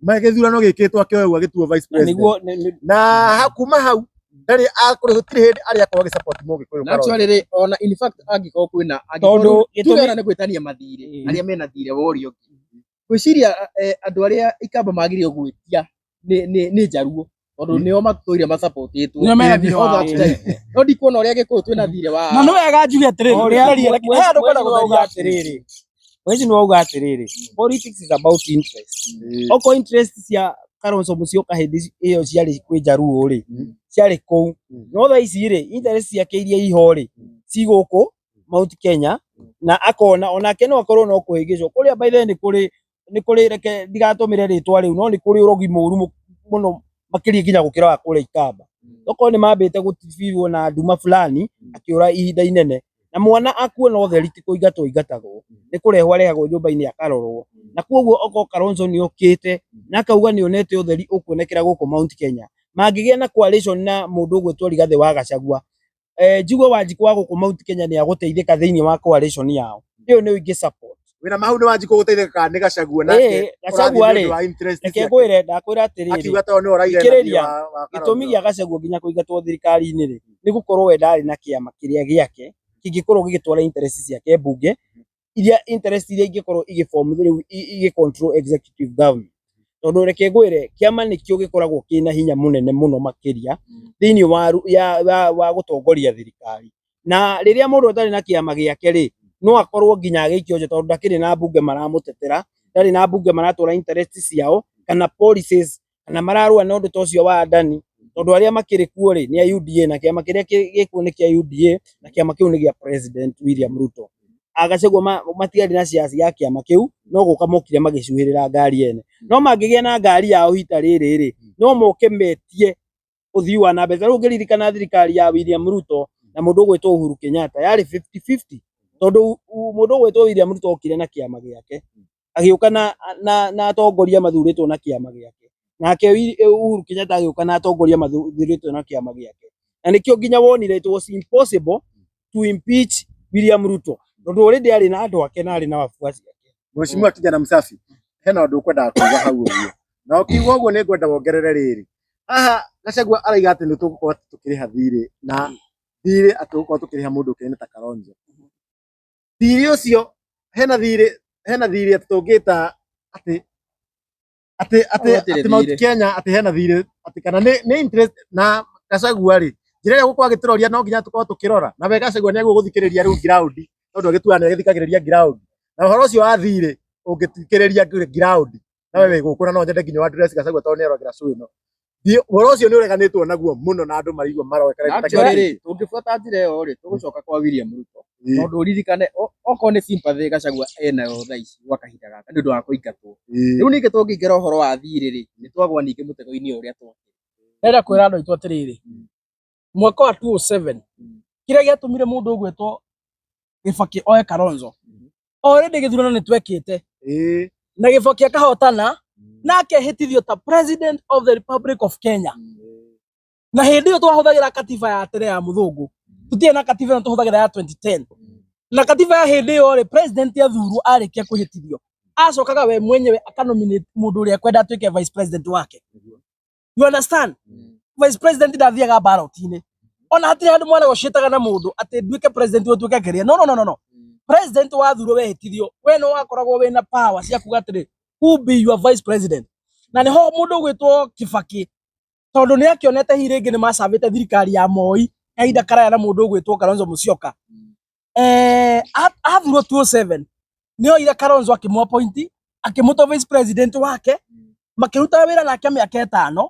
gĩthurano gĩkĩtwo, akĩoywo agĩtuo vice Na president. nĩguo Na kuma hau Ndarĩ akũrĩ gũtirĩ hĩndĩ arĩ akorwo agĩsupport Mũgĩkũyũ Na Kalonzo. actually rĩ, ona in fact angĩkorwo kwĩna Tondũ angĩkorwo gĩtũmi- tuge ona nĩ gwĩtania mathirĩ arĩa mena thirĩ wa ũrĩa ũngĩ, ngwĩciria andũ arĩa ikamba magĩrĩirwo gwĩtia nĩ njaruo, tondũ nĩo matũire masapotĩtwo Nĩo mena thirĩ all wao. that time. No ndikuona ũrĩa gĩkũyũ twĩna thirĩ wa Na nĩ wega njuge atĩrĩrĩ, Ũrĩa he handũ ngwenda gũtheria. Atĩrĩrĩ, mweci nĩ wauga atĩrĩrĩ, politics is about interest. Okorwo interest cia Kalonzo Musyoka hĩndĩ ĩyo ciarĩ kwĩ Jaluo rĩ, ciarĩ kũu, no thaa ici rĩ, interest ciake iria iho rĩ, ci gũkũ Mount Kenya, na akona onake no akorwo no kũhĩngĩcwo kũrĩa. By the way, nĩ kũrĩ reke ndigatũmĩre rĩtwa rĩu, no nĩ kũrĩ ũrogi mũru mũno makĩria nginya gũkĩra wa kũrĩa Ikamba. Okorwo nĩ mambĩte gũtibirwo na nduma fulani akĩũra ihinda inene, na mwana akuona ũtheri ti kũingatwo ingatagwo, nĩ kũrehwo arehagwo nyũmba-inĩ akarorwo. Na koguo okorwo Kalonzo nĩ okĩte na akauga nĩ onete ũtheri ũkuonekera gũkũ Mount Kenya, mangĩgĩa na coalition na mũndũ ũgwĩtwo Rigathĩ wa Gachagua, njigue Wanjikũ wa gũkũ Mount Kenya nĩ agũteithĩka thĩinĩ wa coalition yao ĩyo, nĩyo ingĩ support. Wĩna mahau nĩ Wanjikũ gũteithĩka kana nĩ Gachagua nake? Gachagua rĩ, ũrathiĩ nĩ ũndũ wa interest reke ciake. ngwĩre, ndakwĩra atĩrĩrĩ, Akiuga tondũ nĩwe ũraigana thiirĩ Thikĩrĩria, wa gĩtũmi Kalonzo. gĩa Gachagua nginya kũingatwo thirikari-inĩ rĩ, nĩ gũkorwo we ndarĩ na kĩama kĩrĩa gĩake kĩngĩkorwo gĩgĩtwara interest ciake mbunge, iria interest iria ingĩkorwo igĩform rĩu igĩ control executive government. Tondũ reke ngwĩre, kĩama nĩkĩo gĩkoragwo kĩna hinya mũnene mũno makĩria thĩinĩ wa, wa gũtongoria thirikari. Na rĩrĩa mũndũ atarĩ na kĩama gĩake rĩ, no akorwo nginya agĩikio nja, tondũ ndakĩrĩ na mbunge maramũtetera, ndarĩ na mbunge maratwara interest ciao kana policies kana mararũa na ũndũ ta ũcio wa Adani, tondũ arĩa makĩrĩ kuo rĩ, nĩ a UDA, na kĩama kĩrĩa gĩkuo nĩ kĩa UDA, na kĩama kĩu nĩ gĩa President William Ruto. Agacagua matiarĩ na shares ya kĩama kĩu, no gũka mokire magĩcuhĩrĩra ngari ene. No mangĩgĩa na ngari yao hita rĩrĩ rĩ, no moke metie ũthii wa na mbere. Ta rĩu ũngĩririkana thirikari ya William Ruto na mũndũ ũgwĩtwo Uhuru Kenyatta yarĩ 50-50, tondũ mũndũ ũgwĩtwo William Ruto okire na kĩama gĩake, agĩũka na atongoria mathurĩtwo na kĩama gĩake, nake Uhuru Kenyatta agĩũka na atongoria mathurĩtwo na kĩama gĩake. Na nĩkĩo nginya wonire it was impossible to impeach William Ruto, tondũ already arĩ na andũ ake na arĩ na wafuasi ake. Mheshimiwa Kijana Msafi, hena ũndũ ũkwendaga kuuga hau ũguo, na ũkiuga ũguo nĩ ngwenda wongerere rĩrĩ haha. Gachagua araiga atĩ nĩ tũgũkorwo atĩ tũkĩrĩha thirĩ, na thirĩ atĩ tũgũkorwo tũkĩrĩha mũndũ ũkĩrĩ ta Kalonzo. Thirĩ ũcio, hena thirĩ atĩ tũngĩta atĩ Gũtirĩ atĩ Mount thirĩ. Kenya atĩ hena thirĩ atĩ kana nĩ interest na Gachagua rĩ, njĩra ĩrĩa gũkorwo agĩtũroria no nginya tũkorwo tũkĩrora na we Gachagua nĩ agwo gũthikĩrĩria rĩu ground, tondũ agĩtuaga nĩ agĩthikagĩrĩria ground. Na ũhoro ũcio wa thirĩ ũngĩthikĩrĩria ground na we wĩ gũkũ, na no nyende nginya wa address Gachagua tondũ nĩ arogera show ĩno. Ũhoro ũcio nĩ ũreganĩtwo naguo mũno na andũ marigwo maroeka. Actually rĩ, tũngĩbuata njĩra ĩyo rĩ, tũgũcoka kwa William Ruto, tondũ ũririkane okorwo nĩ sympathy Gachagua enayo thaa ici gwa kahinda gaka nĩ ũndũ wa kũingatwo. Rĩu ningĩ tũngĩingĩra ũhoro wa thirĩ rĩ, nĩ twagwa ningĩ mũtego-inĩ ũrĩa twakĩrĩ. Ndĩrenda kwĩra andũ aitũ atĩrĩrĩ, mwaka wa 2007 kĩrĩa gĩatũmire mũndũ ũgwĩtwo Gĩbakĩ oe Kalonzo, already gĩthurano nĩ twekĩte na Gĩbakĩ akahotana na akehĩtithio ta President of the Republic of Kenya. Na hĩndĩ ĩyo twahũthagĩra katiba ya tene ya mũthũngũ, tũtirĩ na katiba ĩno tũhũthagĩra ya 2010. Na katiba ya hĩndĩ ĩyo rĩ, president athurwo, arĩkia kwĩhĩtithio, acokaga we mwenyewe akanominate mũndũ ũrĩa ekwenda atuĩke vice president wake. You understand? Vice president ndathiaga ballot-inĩ, ona hatirĩ handũ mwanegotiataga na mũndũ atĩ nduĩke president ũtuĩke kĩrĩa. No, no, no, no, no. President wathurwo, wehĩtithio, we no wakoragwo wĩna power cia kuga atĩrĩ, who be your vice president? Na nĩho mũndũ ũgwĩtwo Kibaki, tondũ nĩ akĩonete hihi rĩngĩ nĩ macabĩte thirikari ya Moi kahinda karaya na mũndũ ũgwĩtwo Kalonzo Musyoka, athurwo 2007 nĩ oire Kalonzo akĩmũ-appoint, akĩmũtua vice president wake, makĩruta wĩra nake mĩaka 5.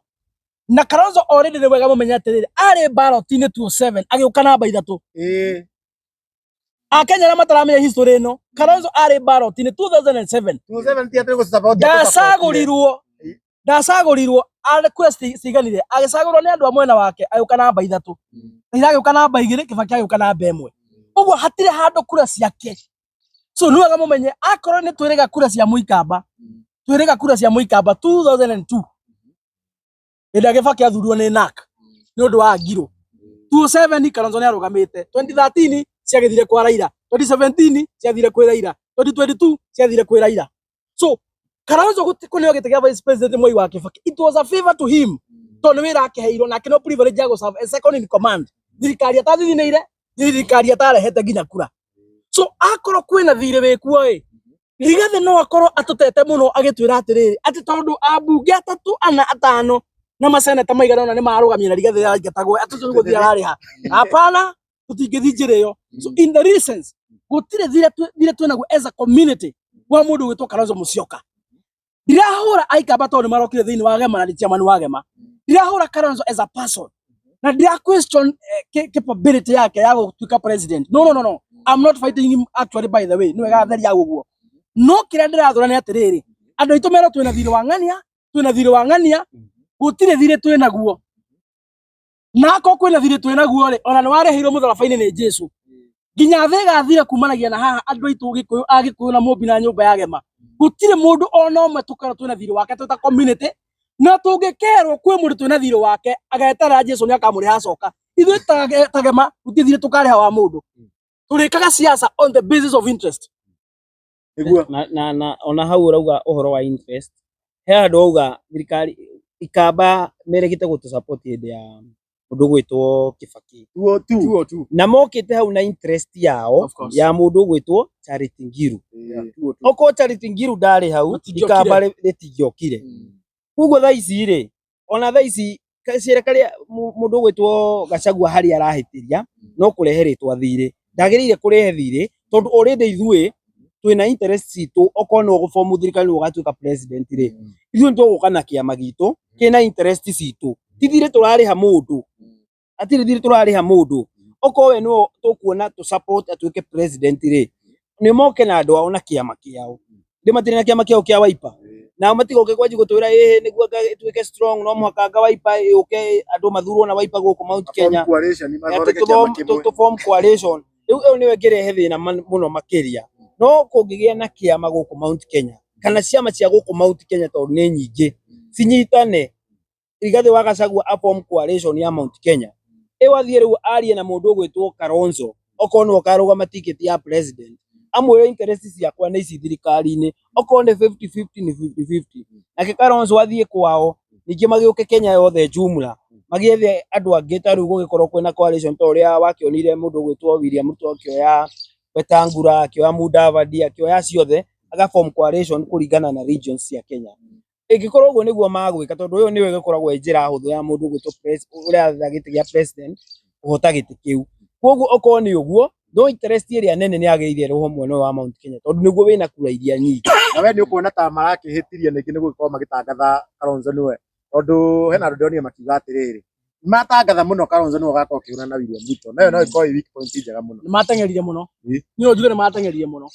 Na Kalonzo already, nĩ wega mũmenye atĩrĩrĩ, arĩ ballot-inĩ 2007 agĩũka namba 3. Akenya arĩa mataramenya history ĩno, Kalonzo arĩ ballot-inĩ 2007. 270 atĩ gũsupport. Ndacagũrirwo, arĩ kura ciganire, agĩcagũrwo nĩ andũ a mwena wake, agĩũka namba 3. Raila agĩũka namba 2, Kibaki agĩũka namba 1. Ũguo hatirĩ handũ kura ciake. So nĩ wega mũmenye, akorwo nĩ twĩrĩga kura cia Mũikamba, twĩrĩga kura cia Mũikamba 2002 hĩndĩ ĩrĩa Kibaki athurirwo nĩ NARC nĩ ũndũ wa Ngirũ. 2007 Kalonzo nĩ arũgamĩte, 2013 ciagĩthire kwa Raila, 2017 ciathire kwĩ Raila, 2022 ciathire kwĩ Raila. So Kalonzo kũneo gĩtĩ kĩa vice president Mwai wa Kibaki, it was a favor to him, tondũ nĩ wĩra akĩheirwo nake no privilege ya gũ-serve as second in command thirikari atathithinĩire, thirikari atarehete nginya kura. So akorwo kwĩna thirĩ wĩkuo ĩ, Rigathi no akorwo atũtete mũno agĩtwĩra atĩrĩrĩ, atĩ tondũ ambunge atatũ ana atano na maseneta maigana ũna nĩ marũgamia na Rigathi araingatagwo, atĩ ũcio nĩguo thirĩ ararĩha. Hapana, tũtingĩthiĩ njĩra ĩyo. So in the real sense, gũtirĩ thirĩ twĩnaguo as a community wa mũndũ ũgwĩtwo Kalonzo Musyoka. Ndirahũra Aikamba tondũ nĩ marokire thĩinĩ wa Gema na nĩ chairman wa Gema. Ndirahũra Kalonzo as a person na ndira question capability yake ya gũtuĩka president. No, no, no, no, I'm not fighting him actually, by the way, nĩ wega theria ũguo. No kĩrĩa ndĩrathũra nĩ atĩrĩrĩ, andũ aitũ merwo twĩna thirĩ wa ng'ania, twĩna thirĩ wa ng'ania, gũtirĩ thirĩ twĩnaguo. Na akorwo kwĩna thirĩ twĩnaguo rĩ, ona nĩ warĩhĩirwo mũtharaba-inĩ nĩ Jesu. Nginya thĩ ĩgathira kumanagia na haha andũ aitũ Gĩkũyũ, Agĩkũyũ na Mũmbi na nyũmba ya Gema. Gũtirĩ mũndũ ona ũmwe tũkorwo twĩna thirĩ wake twĩ ta community, na tũngĩkerwo kwĩ mũndũ twĩna thirĩ wake, ageterera Jesu nĩ akamũrĩha acoka. Ithuĩ ta Gema gũtirĩ thirĩ tũkarĩha wa mũndũ. Tũrĩkaga siasa on the basis of interest. Nĩguo. Na ona hau ũrauga ũhoro wa interest, he handũ wauga thirikari Ikamba meregete gũtũ support hĩndĩ ya mũndũ ũgwĩtwo Kibaki. Tuo tu. Tuo tu. Na mokĩte hau na interest yao Of course. ya mũndũ ũgwĩtwo Charity Ngiru. Tuo tu. Okorwo Charity Ngiru ndarĩ hau, Matingĩokire. Ikamba rĩtingĩokire. Koguo thaa ici rĩ, ona thaa ici gacĩra karĩa mũndũ ũgwĩtwo Gachagua harĩa arahĩtĩria no kũrehe rĩtwa thirĩ. Ndagĩrĩire kũrehe thirĩ tondũ already ithuĩ twĩna interest citũ. Okorwo nĩwe ũgũbomu thirikari, nĩwe ũgatuĩka president rĩ, ithuĩ nĩtũgũka na kĩama gitũ kĩna interest citũ. Ti thirĩ tũrarĩha mũndũ, hatirĩ thirĩ tũrarĩha mũndũ. Okorwo we nĩwe tũkuona tũ support atuĩke president rĩ, nĩ moke na andũ ao na kĩama kĩao. Ndĩ matirĩ na kĩama kĩao kĩa Wiper, nao matigoke kwanji gũtwĩra ĩhĩ nĩguo ĩtuĩke strong no mũhaka anga Wiper ĩũke, andũ mathurwo na Wiper gũkũ Mount Kenya. Coalition Atĩ mathondeke kĩama kĩmwe. tũ form coalition. Rĩu ĩyo nĩyo ĩngĩrehe thĩna mũno makĩria. No kũngĩgĩa na kĩama gũkũ Mount Kenya kana ciama cia gũkũ Mount Kenya, tondũ nĩ nyingĩ, cinyitane, Rigathĩ wa Gachagua a form coalition ya Mount Kenya, ĩyo athiĩ rĩu arie na mũndũ ũgwĩtwo Kalonzo, okorwo nĩwe ũkarũgama ticket ya president, amwĩre interest ciakwa nĩ ici thirikari-inĩ, okorwo nĩ 50-50 nĩ 50-50. Nake Kalonzo athiĩ kwao, ningĩ magĩũke Kenya yothe jumla, magĩethe andũ angĩ. Ta rĩu gũgĩkorwo kwĩna coalition ta ũrĩa wakĩonire mũndũ ũgwĩtwo William Ruto akĩoya Wetangula, akĩoya Mudavadi, akĩoya ciothe, aga form coalition kũringana na regions cia Kenya. Ĩngĩkorwo ũguo nĩguo magwĩka, tondũ ĩyo nĩyo ĩgĩkoragwo ĩ njĩra hũthũ ya mũndũ ũgwĩtwo ũrĩa aratha gĩtĩ gĩa president kũhota gĩtĩ kĩu. Koguo okorwo nĩ ũguo, no interest ĩrĩa nene nĩ yagĩrĩire ĩrũo mwena ũyũ wa Mount Kenya, tondũ nĩguo wĩna kura iria nyingĩ. Na we nĩ ũkuona ta marakĩhĩtirie nĩkĩ nĩ gũgĩkorwo magĩtangatha Kalonzo nĩwe? Tondũ hena andũ ndĩronire makiuga atĩrĩrĩ, matangatha mũno Kalonzo nĩwe ũgakorwo akĩhũrana na William Ruto, nayo no ĩkorwo ĩ weak point njega mũno. Nĩ mateng'erire mũno. Ĩ. Niĩ no njuge nĩ mateng'erire mũno.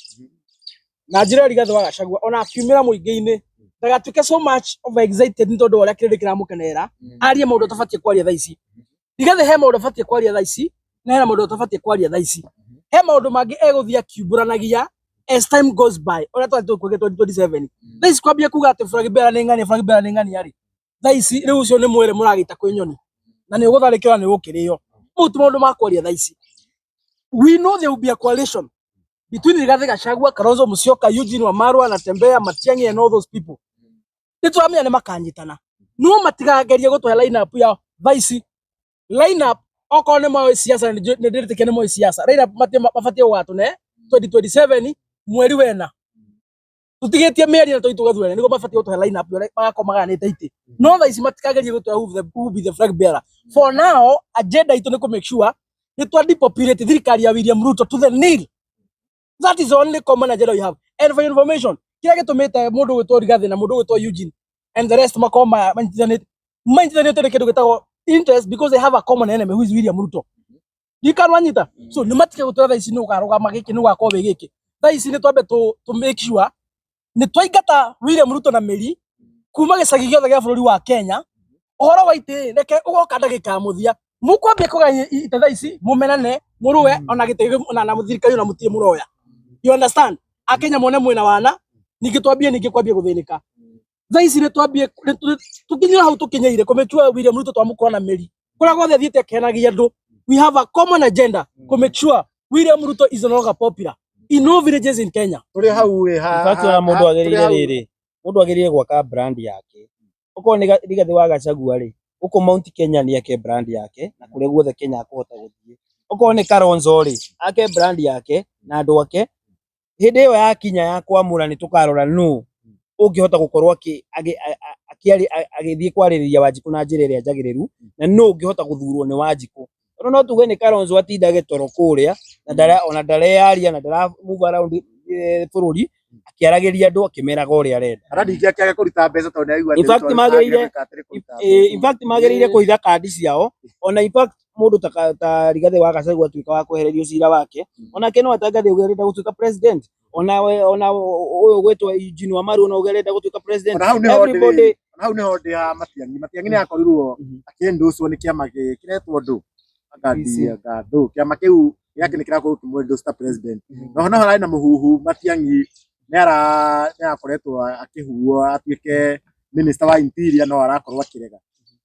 Na njĩra ĩyo Rigathĩ wa Gachagua ona akiumĩra mũingĩ-inĩ ndagatuĩke so much over excited nĩ tondũ wa ũrĩa kĩrĩndĩ kĩramũkenerera, arie maũndũ atabatiĩ kwaria thaa ici. Rigathĩ he maũndũ abatiĩ kwaria thaa ici na hena maũndũ atabatiĩ kwaria thaa ici. He maũndũ mangĩ egũthiĩ akiumbũranagia as time goes by, ũrĩa twathiĩ tũkwĩge 2027. Thaa ici kwambia kuga atĩ flag bearer nĩ ng'ania, flag bearer nĩ ng'ania rĩ, thaa ici rĩu ũcio nĩ mwĩrĩ mũragĩta kwĩ nyoni na nĩ ũgũtharĩkĩrwo na nĩ ũgũkĩrĩo. Mau ti maũndũ ma kwaria thaa ici. We know there will be a coalition between Rigathi Gachagua, Kalonzo Musyoka, Eugene Wamalwa, Natembeya, Matiang'i and all those people. Nĩ tũramenya nĩ makanyitana, no matigagerie gũtũhe line up ya thaa ici. Line up okorwo nĩ moĩ siasa, nĩ ndĩretĩkia nĩ moĩ siasa. Line up mabatiĩ gũgatũne 2027 mweri wena, tũtigĩtie mĩeri na tũitũ gathurane, nĩguo mabatiĩ gũtũhe line up ũrĩa magakorwo magayanĩte itĩ. No thaa ici matikagerie gũtũhe who will be the flag bearer. For now, agenda itũ nĩ kũ make sure nĩ twa depopulate thirikari ya William Ruto to the nil. That is the only common agenda we have. And for your information, kĩrĩa gĩtũmĩte mũndũ ũgwĩtwo Rigathi na mũndũ ũgwĩtwo Eugene and the rest makorwo manyitithanĩte nĩ kĩndũ gĩtagwo interest, because they have a common enemy who is William Ruto. Ndikanwanyita. So nĩ matige gũtwĩra thaa ici nĩ ũkarũgama gĩkĩ, nĩ ũgakorwo wĩ gĩkĩ. Thaa ici nĩ twambe tũ make sure nĩ twaingata William Ruto na mĩri kuma gĩcagi gĩothe gĩa bũrũri wa Kenya. Ũhoro wa itĩ, reke ũgoka ndagĩka ya mũthia. Mũkwambia kũgaya ite thaa ici, mũmenane, mũrũe ona gĩtĩ ona na thirikari ona mũtirĩ mũroya. You understand? Akenya mone mwĩna wana, ningĩ twambie ningĩ kwambia gũthĩnĩka. Thaa ici nĩ twambie tũkinyire hau tũkinyeire kũmake William Ruto twamũkora na mĩri. Kũrĩa guothe athiĩte akenagia andũ. We have a common agenda to make sure William Ruto is no longer popular in all villages in Kenya. Tũrĩ hau ĩ In fact, ona mũndũ agĩrĩire rĩrĩ, Mũndũ agĩrĩire gwaka brand yake. Okorwo nĩ Rigathĩ wa Gachagua rĩ, gũkũ Mount Kenya nĩ ake brand yake na kũrĩa guothe Kenya akũhota gũthiĩ. Okorwo nĩ Kalonzo rĩ, ake brand yake na andũ ake. Hĩndĩ ĩyo yakinya ya kwamũra nĩ tũkarora nũ ũngĩhota gũkorwo agĩthiĩ kwarĩrĩria Wanjikũ na njĩra ĩrĩa njagĩrĩru na nũ ũngĩhota gũthurwo nĩ Wanjikũ. Tondũ no tuge nĩ Kalonzo atindage toro kũrĩa na ndara ona ndareyaria na ndara move around bũrũri akĩaragĩria andũ akĩmeraga ũrĩa arenda. Kana ningĩ akĩage kũruta mbeca tondũ nĩaigua In fact, magĩrĩire in fact magĩrĩire kũhitha kandi ciao ona in fact mũndũ ta Rigathĩ wa Gachagua atuĩka wa kwehererio cira wake onake no atangathe uge arenda gũtuĩka president, ona ona ũyũ ũgwĩtwo Eugene Wamalwa ona uge arenda gũtuĩka president. Ona hau nĩho Everybody ndĩ, ona hau nĩho ndĩ ha Matiang'i. Matiang'i nĩ akorirwo akĩendocwo nĩ kĩama kĩretwo ndũ anga ndũ kĩama kĩu gĩake nĩ kĩrakorwo kĩmwendorse ta president. No no hararĩ na mũhuhu Matiang'i nĩ arakoretwo akĩhuo atuĩke minister wa interior no arakorwo akĩrega.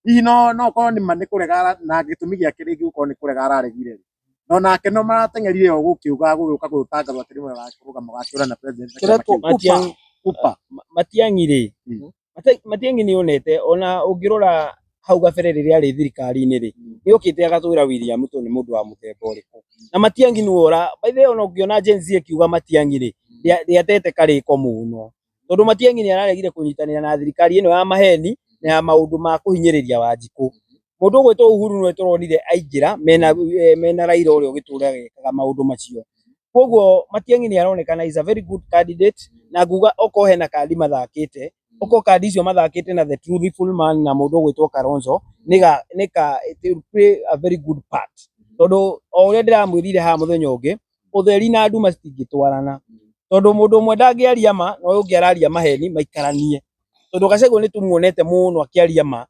Hihi no no korwo nĩ ma nĩ kũrega na gĩtũmi gĩake rĩngĩ gũkorwo nĩ kũrega araregire. No nake no marateng'erire o gũkiuga gũgĩũka gũtangathwo atĩ rĩmwe agakĩrũgama gakĩũra na president na kĩama Kĩretwo kĩu. Matiang'i Upa. Matiang'i rĩ, Matiang'i nĩ onete ona ũngĩrora hau gabere rĩrĩa arĩ thirikari-inĩ rĩ, nĩ okĩte agatwĩra William Ruto nĩ mũndũ wa mũthemba ũrĩkũ. Na Matiang'i nĩwe ũra, by the way ona ũngĩona Gen Z ĩkiuga Matiang'i rĩ, ndĩatete karĩko mũno. Tondũ Matiang'i nĩ araregire kũnyitanĩra na thirikari ĩno ya maheni na ya maũndũ ma kũhinyĩrĩria Wanjikũ. Mũndũ ũgwĩtwo Uhuru nĩwe tũronire aingĩra mena Raila ũrĩa ũgĩtũraga ekaga maũndũ macio. Koguo Matiang'i nĩ aronekana is a very good candidate na nguga okorwo hena kandi mathakĩte, okorwo kandi icio mathakĩte na the truthful man na mũndũ ũgwĩtwo Kalonzo nĩ ka it will play a very good part. Tondũ o ũrĩa ndĩramwĩrire haha mũthenya ũngĩ, ũtheri na nduma citingĩtwarana. Tondũ mũndũ ũmwe ndangĩaria ma na ũyũ ũngĩ araria maheni maikaranie. Tondũ Gachagua nĩ tũmuonete mũno akĩaria ma,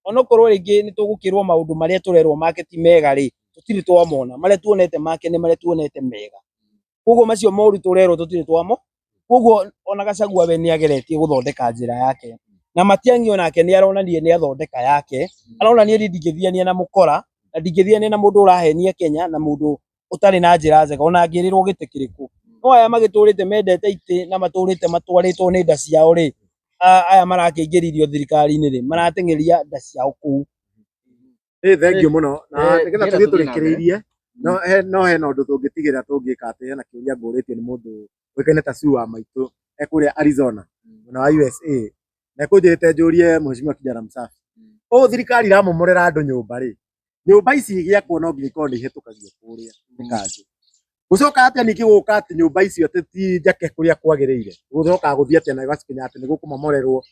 onokorwo rĩngĩ nĩ tũgũkĩrwo maũndũ marĩa tũrerwo make ti mega rĩ, tũtirĩ twamona. Marĩa tuonete make nĩ marĩa tuonete mega. Koguo macio moru tũrerwo tũtirĩ twamo. Koguo ona Gachagua we nĩ ageretie gũthondeka njĩra yake. Na Matiang'i onake nĩ aronania nĩ athondeka yake. Aronania niĩ ndingĩthiania na mũkora na ndingĩthiania na mũndũ ũrahenia Kenya na mũndũ ũtarĩ na njĩra njega ona angĩrĩrwo gĩtĩ kĩrĩkũ. No aya magĩtũrĩte mendete itĩ na matũrĩte matwarĩtwo nĩ nda ciao rĩ, aya marakĩingĩririo thirikari-inĩ rĩ, marateng'eria nda ciao kũu. Thengiũ mũno na nĩgetha nĩgetha tũthiĩ tũthiĩ na mbere. tũrĩkĩrĩirie no hena ũndũ tũngĩtigĩrĩra tũngĩka atĩ hena kĩũria ngũrĩtio nĩ mũndũ ũĩkaine ta Sue wa maitũ e kũrĩa Arizona mwena wa USA na ekũnjĩrĩte njũrie mheshimiwa Kijana Msafi ũũ thirikari iramomorera andũ nyũmba rĩ, nyũmba ici igĩakwo no nginya ikorwo nĩ ihĩtũkagio kũrĩa nĩ kanjũ. Gũcoka atĩa ningĩ gũka atĩ nyũmba icio atĩ ti njake kũrĩa kwagĩrĩire, gũcokaga gũthiĩ atĩa na ĩgakinya atĩ nĩ gũkũmomorerwo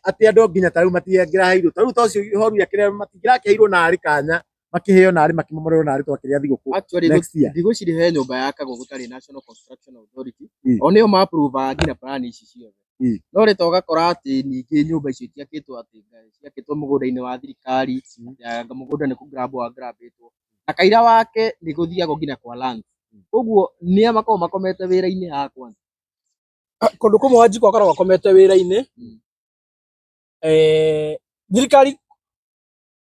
atĩ andũ nginya ta rĩu matingĩraheirwo ta rĩu ta ũcio ihoru kĩrĩa matingĩrakĩheirwo narĩ kanya makĩheo narĩ makĩmomorerwo narĩ twakĩrĩa thigũkũ Actually, next year. ndigwĩciria he nyũmba yakagwo gũtarĩ National Construction Authority. O nĩo ma-approve nginya plan ici ciothe. No rĩ ũgakora atĩ ningĩ nyũmba icio itiakĩtwo atĩ ciakĩtwo mũgũnda-inĩ wa thirikari, atĩ anga mũgũnda nĩ kũ-grab wa-grabĩtwo. Na kaira wake nĩ gũthiagwo nginya kwa land. Koguo nĩa makoragwo makomete wĩra-inĩ haha kwanza? Kũndũ kũmwe Wanjikũ akoragwo akomete wĩra-inĩ. Thirikari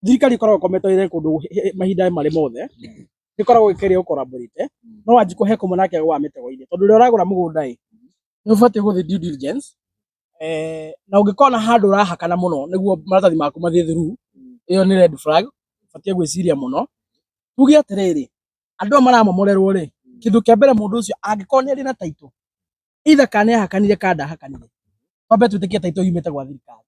ĩkoragwo ĩkomete wĩra kũndũ mahinda marĩ mothe, ĩkoragwo ĩkĩgeria gũ-collaborate, no Wanjikũ he kũmwe nake agũaga mĩtego-inĩ tondũ rĩrĩa ũragũra mũgũnda ĩ, nĩ ũbatiĩ gũthiĩ due diligence, na ũngĩkona handũ ũrahakana mũno nĩguo maratathi maku mathiĩ through, ĩyo nĩ red flag, ũbatiĩ gwĩciria mũno. Tuge atĩrĩrĩ, andũ aya maramomorerwo rĩ, kĩndũ kĩa mbere mũndũ ũcio angĩkorwo nĩ arĩ na title, either kana nĩ ahakanire kana ndahakanire, twambe twĩtĩkie title yumĩte gwa thirikari.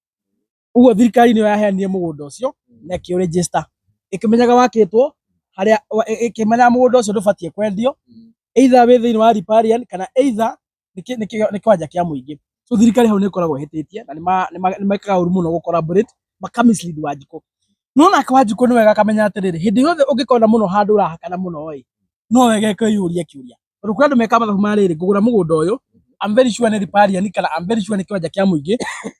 Ũguo thirikari nĩyo yaheanire mũgũnda ũcio na ĩkĩũ-register, ĩkĩmenyaga wakĩtwo harĩa, ĩkĩmenyaga mũgũnda ũcio ndũbatiĩ kwendio, either wĩ thĩinĩ wa riparian kana either nĩ kĩwanja kĩa mũingĩ. So thirikari hau nĩ ĩkoragwo ĩhĩtĩtie na nĩ mekaga ũru mũno gũ collaborate maka mislead Wanjikũ. No nake Wanjikũ nĩ wega akamenya atĩrĩrĩ, hĩndĩ yothe ũngĩkona mũno handũ ũrahakana mũno ĩ, no wega kwĩyũria kĩũria. Tondũ kwĩ andũ mekaga mathabu ma rĩrĩ, ngũgũra mũgũnda ũyũ, I'm very sure nĩ riparian kana I'm very sure nĩ kĩwanja kĩa mũingĩ,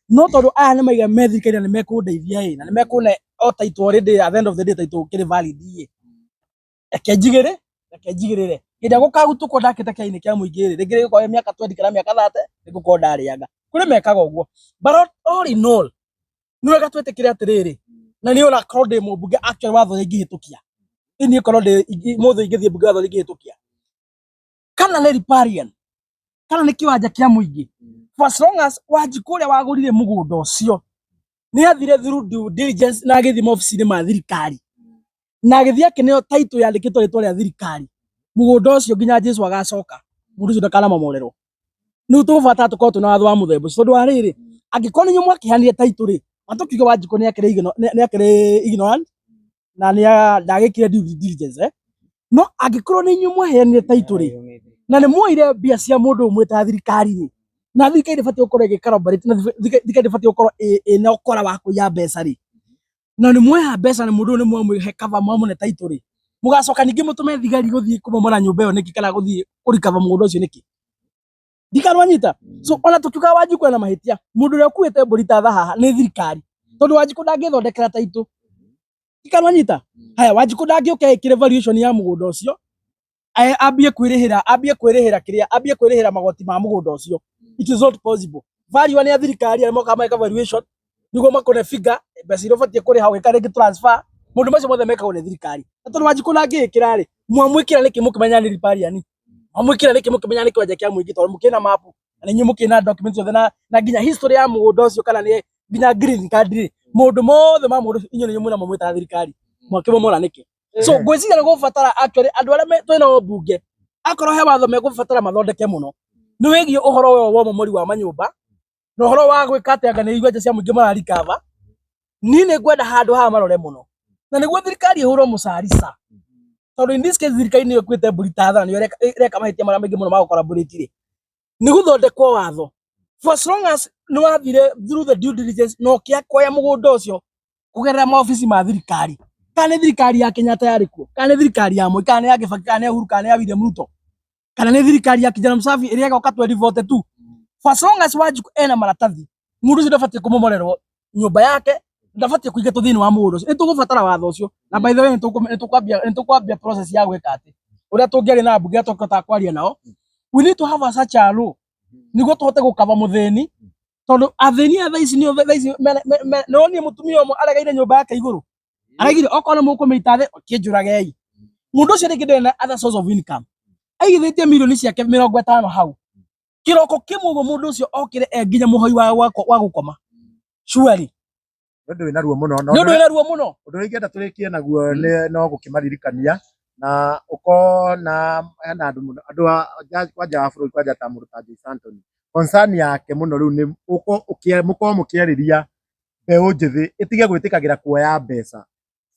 no tondũ aya nĩ maiga me thirikari na nĩ mekũndeithia ĩ, na nĩ mekũne o title already at the end of the day title kĩrĩ valid ĩ, reke njigĩre, reke njigĩrĩre. Hĩndĩ ĩrĩa gũkagutũkwo ndakĩte kĩainĩ kĩa mũingĩ rĩ, rĩngĩ rĩgũkorwo mĩaka 20 kana mĩaka 30 nĩngũkorwo ndarĩanga. Kũrĩ mekaga ũguo. But all in all, nĩ wega twĩtĩkĩre atĩrĩrĩ, na niĩ ona korwo ndĩ mũmbunge actually watho ũrĩa ingĩhĩtũkia, niĩ korwo ndĩ mũthĩ ingĩthiĩ mbunge watho ũrĩa ingĩhĩtũkia, kana nĩ riparian, kana nĩ kĩwanja kĩa mũingĩ, For as long as Wanjikũ ũrĩa wagũrire mũgũnda ũcio nĩ athire through due diligence na agĩthiĩ maobici-inĩ ma thirikari na agĩthiĩ akĩneo title yandĩkĩtwo rĩtwa rĩa thirikari, mũgũnda ũcio nginya Jesu agacoka mũndũ ũcio ndakanamomorerwo. Nĩu tũgũbatara tũkorwo twĩna watho wa mũthemba ũcio, tondũ wa rĩrĩ, angĩkorwo nĩ inyuĩ mwakĩheanire title rĩ, ona tũkiuge Wanjikũ nĩ akĩrĩ nĩ akĩrĩ ignorant na nĩ ndagĩkire due diligence eh? No angĩkorwo nĩ inyuĩ mwaheanire title rĩ, na nĩ mwoire mbia cia mũndũ ũmwe ta thirikari rĩ, na thirikari ndĩbatiĩ gũkorwo ĩgĩ collaborate na thirikari ndĩbatiĩ gũkorwo ĩna ũkora wa kũiya mbeca rĩ, na nĩ mwoya mbeca na mũndũ ũyũ nĩ mwamũhe cover, mwamũne title rĩ, mũgacoka ningĩ mũtũme thigari gũthiĩ kũmomora nyũmba ĩyo nĩkĩ, kana gũthiĩ kũrikaba mũgũnda ũcio nĩkĩ? Ndikanwanyita. So ona tukiuga Wanjikũ ena mahĩtia, mũndũ ũrĩa ũkuĩte mbũri ta tha haha nĩ thirikari, tondũ Wanjikũ ndangĩthondekera title. Ndikanwanyita. Haya, Wanjikũ ndangĩũka ĩkĩre valuation ya mũgũnda ũcio, ambie kwĩrĩhĩra, ambie kwĩrĩhĩra kĩrĩa, ambie kwĩrĩhĩra magoti ma mũgũnda ũcio. It is not possible. Value nĩ ya thirikari arĩa mokaga mageka valuation nĩguo makone figure mbeca iria ũbatiĩ kũrĩha ũgĩka rĩngĩ transfer, maũndũ macio mothe mekagwo nĩ thirikari. Na tondũ Wanjikũ ndangĩĩkĩra rĩ, mwamwĩkĩra nĩkĩ mũkĩmenya nĩ riparian? Mwamwĩkĩra nĩkĩ mũkĩmenya nĩ kĩwanja kĩa mũingĩ, tondũ mũkĩrĩ na map na inyuĩ mũkĩrĩ na documents ciothe na nginya history ya mũgũnda ũcio, kana nĩ nginya green card rĩ, maũndũ mothe ma mũgũnda ũcio inyuĩ nĩ mwĩnamo mwĩ ta thirikari, mwakĩmomora nĩkĩ? So ngwĩciria nĩ gũbatara actually andũ arĩa twĩnao mbunge, akorwo he watho megũbatara mathondeke mũno nĩ wĩgiĩ ũhoro ũyũ wa ũmomori wa manyũmba na ũhoro wa gwĩka atĩ anga nĩ iwanja cia mũingĩ mararikaba. Niĩ nĩ ngwenda handũ haha marore mũno, na nĩguo thirikari ĩhũrwo mũcarica, tondũ in this case thirikari nĩyo ĩkuĩte mbũri ta tha, nĩyo ĩreka mahĩtia marĩa maingĩ mũno ma gũ-collaborate rĩ, nĩ gũthondekwo watho. For as long as nĩ wathire through the due diligence na ũkĩakwaya mũgũnda ũcio kũgerera maobici ma thirikari, kana nĩ thirikari ya Kenyatta yarĩ kuo, kana nĩ thirikari ya Moi, kana nĩ ya Kibaki, kana nĩ ya Uhuru, kana nĩ ya William Ruto, kana nĩ thirikari ya Kijana Msafi ĩrĩa ĩgoka 2042, for as long as Wanjikũ ena maratathi, mũndũ ũcio ndabatiĩ kũmomorerwo nyũmba yake, ndabatiĩ kũingatwo thĩinĩ wa mũgũnda ũcio. Nĩ tũgũbatara watho ũcio, na by the way nĩ tũkwambia process ya gwĩka atĩ ũrĩa tũngĩaria na mbunge tũkĩhotaga kwaria nao, we need to have a such a law nĩguo tũhote gũkaba mũthĩni, tondũ athĩni a thaa ici nĩo thaa ici nĩwonire mũtumia ũmwe aregeire nyũmba yake igũrũ, araigire okorwo nĩ mũkũmĩita thĩ kĩnjũragei. Mũndũ ũcio rĩngĩ ndarĩ na other source of income, aigithĩtie mirioni ciake 50 hau, kĩroko kĩmwe ũguo mũndũ ũcio okĩre e nginya mũhoi wa gũkoma surely. Nĩ ũndũ wĩna ruo mũno. Nĩ ũndũ wĩna ruo mũno. Ũndũ ũrĩa ingĩenda tũrĩkie naguo nĩ no gũkĩmaririkania na ũkona hena andũ mũno, andũ a kwanja wa bũrũri, kwanja ta mũndũ ta Joyce Anthony, concern yake mũno rĩu nĩ mũkorwo mũkĩarĩria mbeũ njĩthĩ ĩtige gwĩtĩkagĩra kuoya mbeca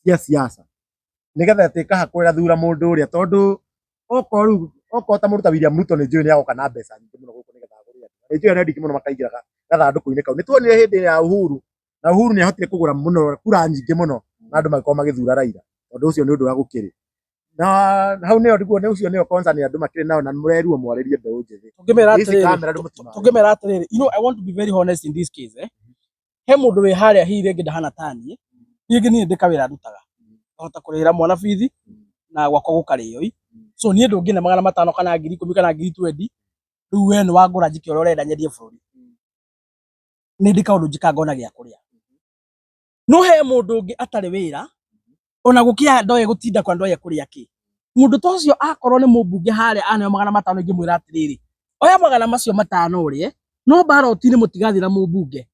cia siasa nĩgetha ĩtĩkahakwo ĩgathura mũndũ ũrĩa, tondũ okorwo rĩu okorwo ta mũndũ ta William Ruto nĩ njũĩ nĩ agoka na mbeca nyingĩ mũno gũkũ nĩgetha agũre andũ, nĩ njũĩ andũ aingĩ mũno makaingĩra gathandũkũ-inĩ kau. Nĩ tuonire hĩndĩ ya Uhuru, na Uhuru nĩ ahotire kũgũra mũno kura nyingĩ mũno na andũ magĩkorwo magĩthura Raila, tondũ ũcio nĩ ũndũ wa gũkĩrĩ na hau nĩyo ndiguo nĩ ũcio nĩyo concern andũ makĩrĩ nao, na mũrerirwo mwarĩrie mbeũ njĩthĩ. Tũngĩmera Ici atĩrĩrĩ, kamera andũ mũtimarĩrie. Tũngĩmera atĩrĩrĩ, you know, I want to be very honest in this case, eh. He mũndũ wĩ harĩa hihi rĩngĩ ndahana ta niĩ, rĩngĩ niĩ ndĩ kawĩra ndutaga, ngahota kũrĩhĩra mwana bithi na gwakwa gũkarĩo ĩ. So niĩ ndũngĩne 500 kana 10,000 kana 20,000, rĩu we nĩ wangũra njike ũrĩa ũrenda nyendie bũrũri. Nĩ ndĩ kaũndũ njĩkaga ngona gĩa kũrĩa. No he mũndũ ũngĩ atarĩ wĩra, ona gũkĩa ndoĩ gũtinda kwa ndoĩ kũrĩa kĩ. Mũndũ ta ũcio akorwo nĩ mũmbunge harĩa aneo 500, ingĩmwĩra atĩrĩrĩ, oya 500 ũrĩe, no baroti-inĩ mũtigathiĩ na mũmbunge.